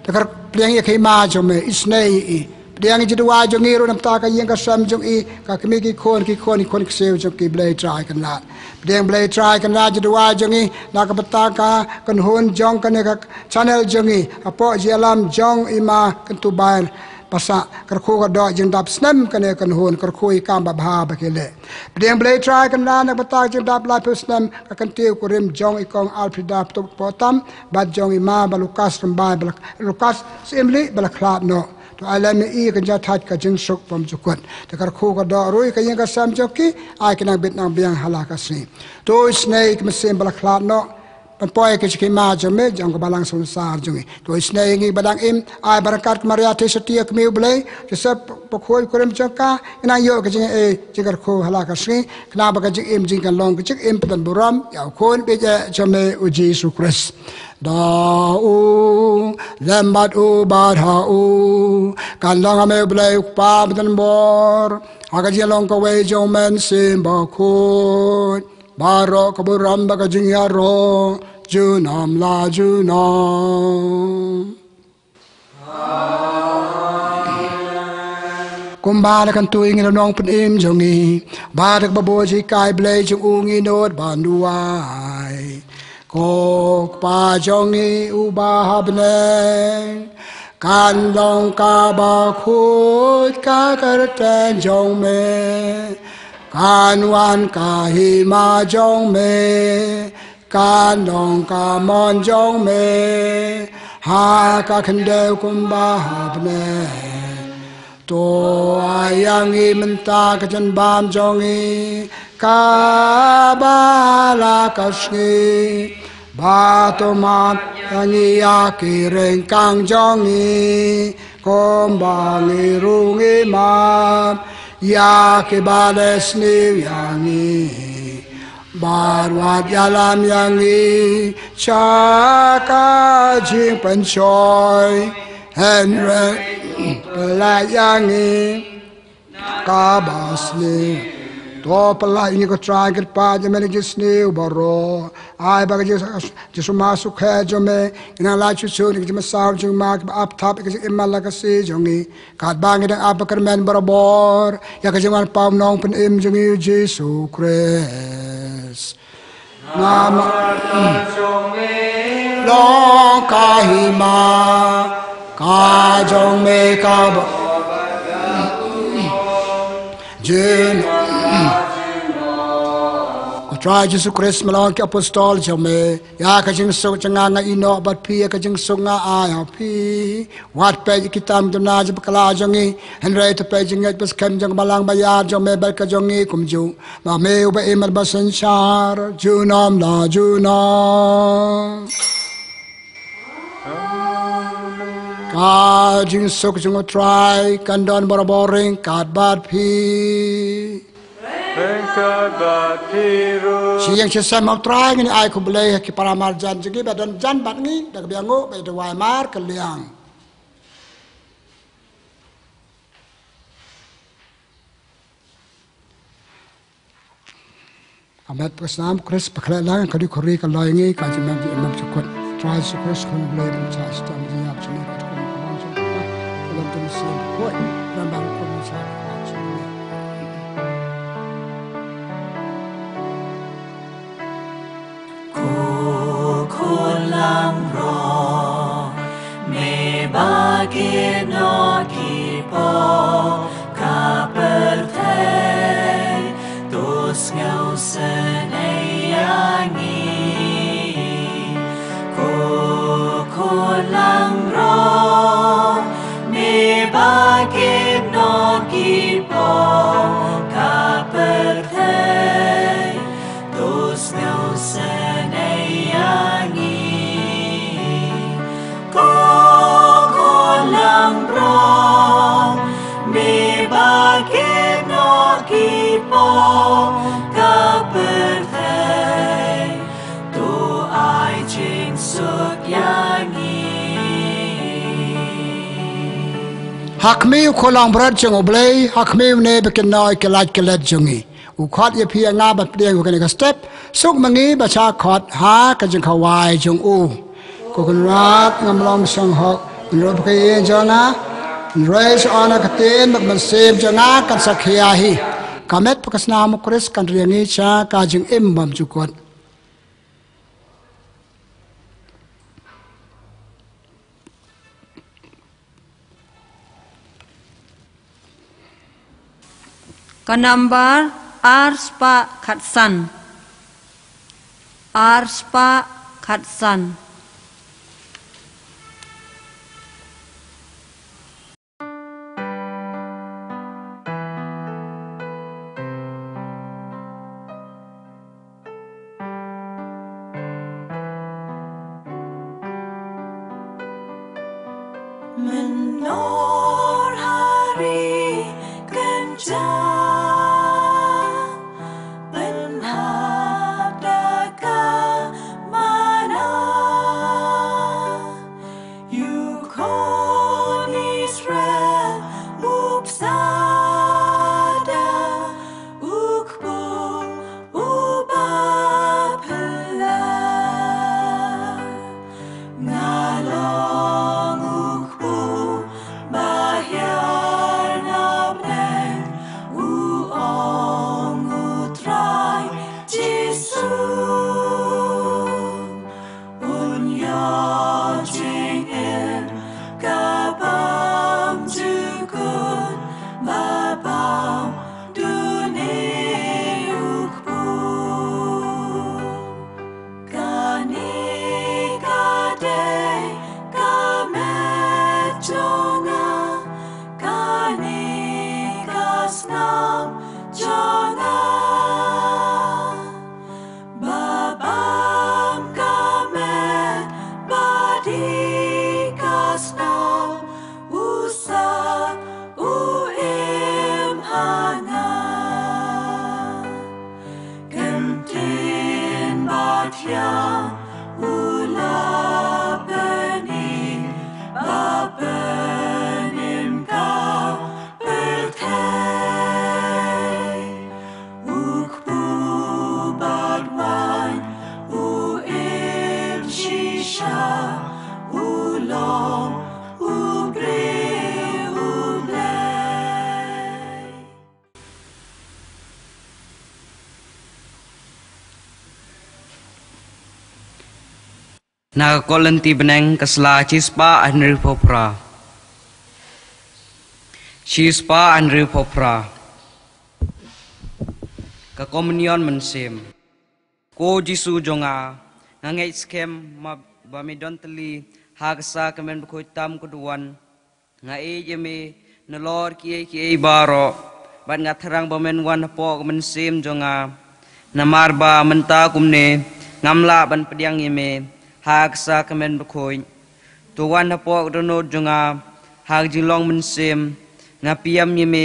to kyrpad pdiang ïa ka hima jong me, isynei ïa i. Pdiang ïa jingduwai jong ngi ruh na ka bynta ka ïing ka sem jong i, ka kmie ki khun, ki khun, ki khun ki ksiew jong ki, Blei Trai Kynrad. Pdiang Blei Trai Kynrad jingduwai jong ngi na ka bynta ka kynhun jong kane ka channel jong ngi, hapoh jingïalam jong i Ma Kyntubai Passah, kyrkhu kyrdoh jingdap snem kane ka kynhun, kyrkhu ïa ka kam babha ba ki leh. Pdiang Blei Trai Kynrad na ka bynta ka jingdap laiphew snem ka kyntiew kurim jong i Kong Alfreda Ptup Pohtam, bad jong i Ma Bah Lukas Rymbai, Bah Lukas Syiemlieh ba la khlad noh. To ai lem ïa i ka jingïathait ka jingsuk bymjukut. To kyrkhu kyrdoh ruh ïa ka ïing ka sem jong ki, ai ki nang bit nang biang ha la ka sngi. To isynei ïa ki mynsiem ba la khlad noh, pynpoi ki sha ka hima jong me, jong ka balang sngewsarong jong ngi. To isynei ïa ngi ba dang im, ai barakat ka Maria Theisotti ka Kmie u Blei, Joseph bakhuid kurim jong ka, ngi nang ïoh ka jingaiei jingkyrkhu ha la ka sngi, khnang ba ka jingim jong ngi kan long ka jingim pynburom ïa u Khun baieit jong me u Jisu Khrist. Da u lem bad u bad ha u kan long ha me u Blei u Kpa ba don bor, ha ka jinglong kawei jong u Mynsiem Bakhuid, baroh ka burom bad ka jingïaroh junom la junom. Kumba la kyntu ïa ngi na ka nongpynim jong ngi, bad da kaba bun jinghikai Blei jong u ngi nud ban duwai. Ko Kpa jong ngi uba ha bneng, kan long kaba khuid ka kyrteng jong me, kan wan ka hima jong me, kan long ka mon jong me ha ka khyndew kumba ha bneng. To ai ïa ngi mynta ka jingbam jong ngi kaba la ka sngi, bad to map ïa ngi ïa ki ryngkang jong ngi, kumba ngi ruh ngi map ïa kiba la sniew ïa ngi. Bad wat ïalam ïa ngi sha ka jingpynshoi, hynrei pyllait ïa ngi na kaba sniew. To pyllait ïa ngi ko Trai, kyrpad ïa me na ka jingsniew baroh. Ai ba ka jing, jingsuk ma suk he jong me, ngi nang lait shuh shuh na ka jingmynsaw jong me, kaba ap thap ïa ka jingim man la ka sngi jong ngi. Katba ngi dang ap ba kyrmen barabor ïa ka jingwan paw nongpynim jong ngi u Jisu Khrist. Namar long ka hima ka jong me kaba jin. Ko Trai Jisu Khrist, me la ong ki apostol jong me, ïa ka jingsuk jong nga nga ïehnoh bad phi, ïa ka jingsuk nga ai ha phi. Wat peit ïa ki tam duna jong bakla jong ngi, hynrei to peit ïa ka jingngeit bad skhem jong ka balang ba ïar jong me bad ka jong ngi kumjuh. Ma me uba im bad ba synshar junom la junom. Ka jingsuk jong u Trai kan don barabor ryngkat bad phi. Ryngkat bad phi ruh. Shi ïing shi sem ha u Trai, ngin ai khublei ha ki para marjan jong ngi ba don jan bad ngi da ka biang, ba ïa duwai markylliang. Ka met ka snam Khrist, ba khleh lang ka dei khuri ka loi ngi, ka jingmem jingim bymjukut. Trai Jisu Khrist, Khun Blei, ban sa stem jingïap jingim ka tkun ka long jong ka. Ka long jong sien ko, ran ban ko sa ka jingim. Ko Khun langbrot, me ba kit noh ki pop ka pyrthei, to sngewsynei ïa ngi. Ko Khun langbrot, me ba kit noh ki pop ka pyrthei, to sngewsynei ïa ngi. Ko Khun langbrot, me ba kit noh ki pop ka pyrthei, to ai jingsuk ïa ngi. Ha khmih u Khun langbrot jong U Blei, ha khmih une ba kit noh ïa ki lait ki let jong ngi. U khot ïa phi ïa nga ban pdiang ha kane ka step. Suk ma ngi ba sha khot ha ka jingkhawai jong u. Ko Kynrad, ngam long shanghok hynrei ba ka ïing jong nga, hynrei sha ona ka ktien bad ka mynsiem jong nga kan sa khia hi. Ka met bad ka snam u Khrist kan ri ïa ngi sha ka jingim bymjukut. Ka nambar ar spah khatsan. Ar spah khatsan. Mynno ha ri kynja pynhap da ka manna. U briew u Blei. Na ka Korinthi bneng ka sla shispah hynriewphew phra. Shispah hynriewphew phra. Ka Komunion Mynsiem. Ko Jisu jong nga, nga ngeit skhem ma ba me don tylli ha ka ksa ka Kmen Bakhuid tam ka duwan. Nga ïeit ïa me nalor kiei kiei baroh, bad nga thrang ba men wan hapoh ka mynsiem jong nga. Namar ba mynta kumne ngam lah ban pdiang ïa me ha ka ksa ka Kmen Bakhuid. To wan hapoh ka dohnud jong nga ha ka jinglong mynsiem. Nga pdiang ïa me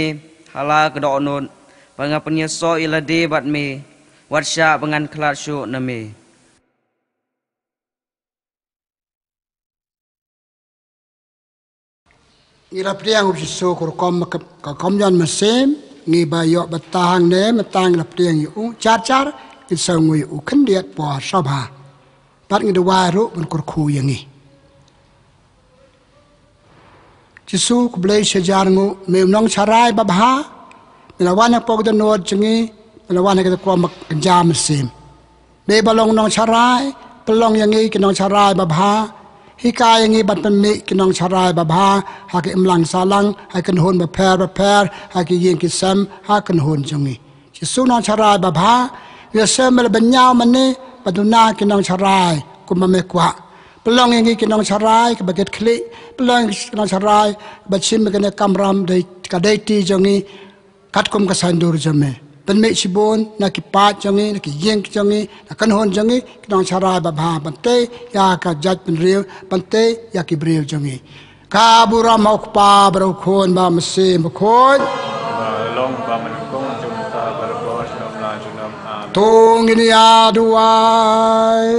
ha la ka dohnud, bad nga pynïasoh ïa lade bad me, wat shah ba ngan khlad shuh na me. Ngi la pdiang u Jisu ka rukom ka, ka Komunion Mynsiem, ngi ba ïoh ba tang ne, mynta ngi la pdiang ïa u, jar jar ngin sngew ïa u khyndiat por sha ba. Bad ngi duwai ruh ban kyrkhu ïa ngi. Jisu, ko Blei shi hajar nguh, me u Nongsharai babha, me la wan hapoh ka dohnud jong ngi, me la wan ha ka rukom ka kynja mynsiem. Me ba long Nongsharai, pynlong ïa ngi ki nongsharai babha. Hikai ïa ngi ban pynmih ki nongsharai babha ha ki imlang sahlang, ha ki kynhun bapher bapher, ha ki ïing ki sem, ha ki kynhun jong ngi. Jisu Nongsharai babha, ngi ïashem me la bynñiaw mynne ban duna ki nongsharai kumba me kwah. Pynlong ïa ngi ki nongsharai kiba kit khlieh, pynlong ïa ngi ki nongsharai ba shim ïa kane ka kamram dei ka dei ti jong ngi. Katkum ka saiñdur jong me. Pynmih shibun na ki paid jong ngi, na ki ïing jong ngi, na kynhun jong ngi, ki nongsharai babha, ban tei ïa ka jaitbynriew, ban tei ïa ki briew jong ngi. Ka burom ha u Kpa bad u Khun bad u Mynsiem Bakhuid. Ba long ba nyngkong jong ka, ba la bor junom la junom. Amen. To ngin ïa duwai.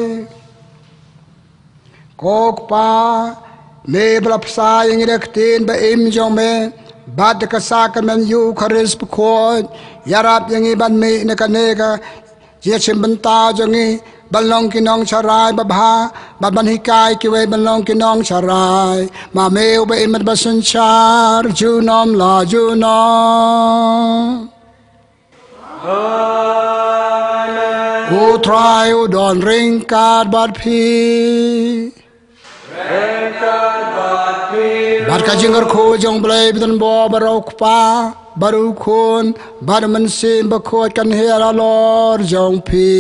Ko Kpa, me ba la bsa ïa ngi da ka ktien ba im jong me bad da ka sakramen Ïukharist bakhuid, ïarap ïa ngi ban mih na kane ka jingïashimbynta jong ngi ban long ki nongsharai babha, bad ban hikai kiwei ban long ki nongsharai. Ma me uba im bad ba synshar junom la junom. Amen. U Trai u don ryngkat bad phi. Ryngkat bad phi. Bad ka jingkyrkhu jong u Blei ba don bor baroh, u Kpa bad u Khun bad u Mynsiem Bakhuid kan hiar halor jong phi.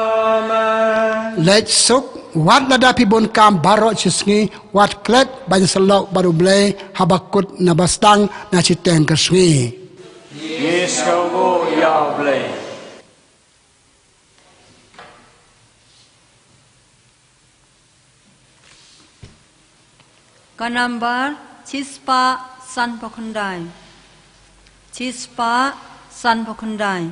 Amen. Leit suk, wat lada phi bun kam baroh shi sngi, wat klet ban ïasyllok bad u Blei haba kut naba sdang na shiteng ka sngi. Ngi sngewbha ïa u Blei. Ka nambar shispah sanphew khyndai. Shispah sanphew khyndai.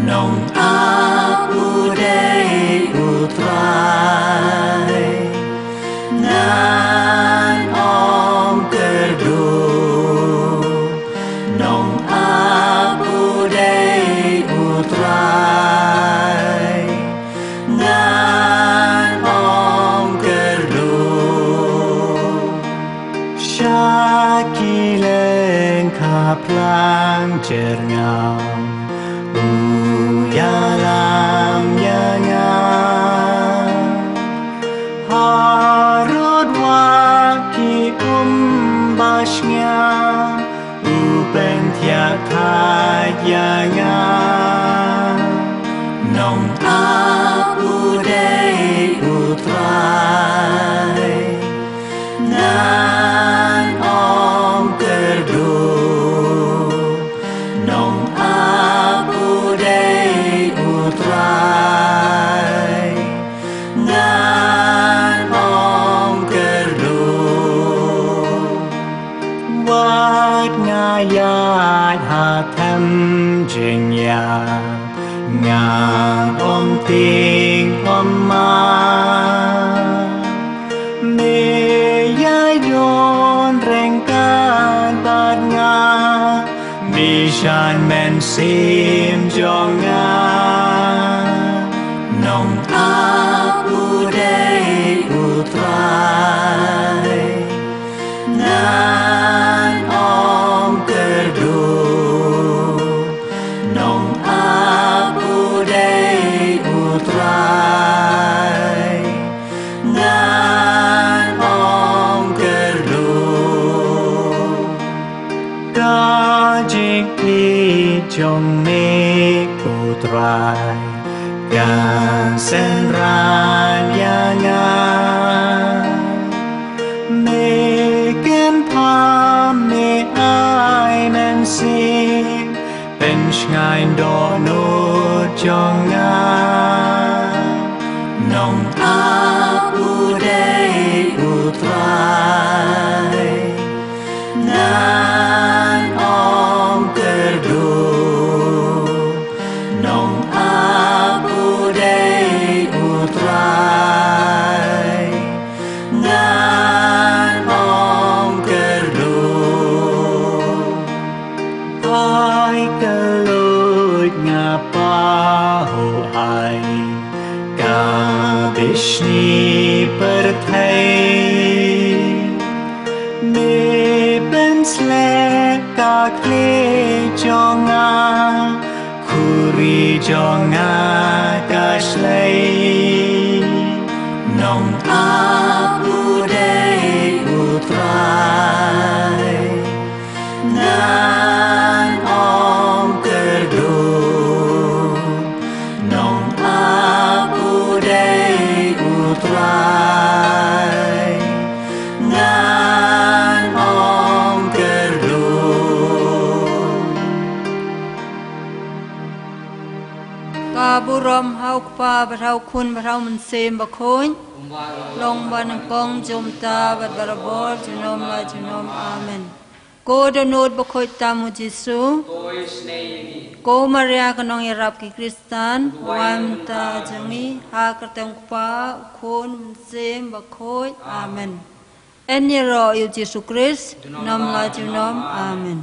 Nong ap u dei u Trai, ngan ong kyrduh. Nong ap u dei u Trai, ngan ong kyrduh. Sha ki lyngkha plang jyrngam u ïalam ïa nga. Harud wat ki um ba shngaiñ u pynthiah thait ïa nga. Nong ap u dei u Trai, ngan ong kyrduh. Nong ap u dei u Trai, ngan ong kyrduh. Wat nga ïaid ha them jingïap, nga ym tieng ym mad. Me Jan men sim jong nga, nong ap u dei u Trai. Ngan ong kyrduh, nong ap u dei u Trai. Ngan ong kyrduh. Ka jingkyrkhu jong me ko Trai, ka synran ïa nga. Me kynpham, me ai mynsiem, pynshngaiñ dohnud jong nga. Nong ap u dei u Trai. Ngan ong kyrduh, nong ap u dei u Trai. Ngan ong kyrduh. Ai ka luid nga pahuh ai ka bishni pyrthei. Me pynsleh ka khlieh jong nga, khuri jong nga ka shlei. Nong ap u dei u Trai. Ngan ong kyrduh, nong ap u dei u Trai. Ngan ong kyrduh. Ka burom ha u Kpa bad ha u Khun bad ha u Mynsiem Bakhuid. Long ba nyngkong, jumta bad barabor, junom la junom. Amen. Ko dohnud bakhuid tam u Jisu. Ko Maria ka nongïarap ki Khristan, wan mynta jong ngi ha ka kyrteng u Kpa, u Khun, u Mynsiem Bakhuid. Amen. Yn ïaroh ïa u Jisu Khrist, junom la junom. Amen.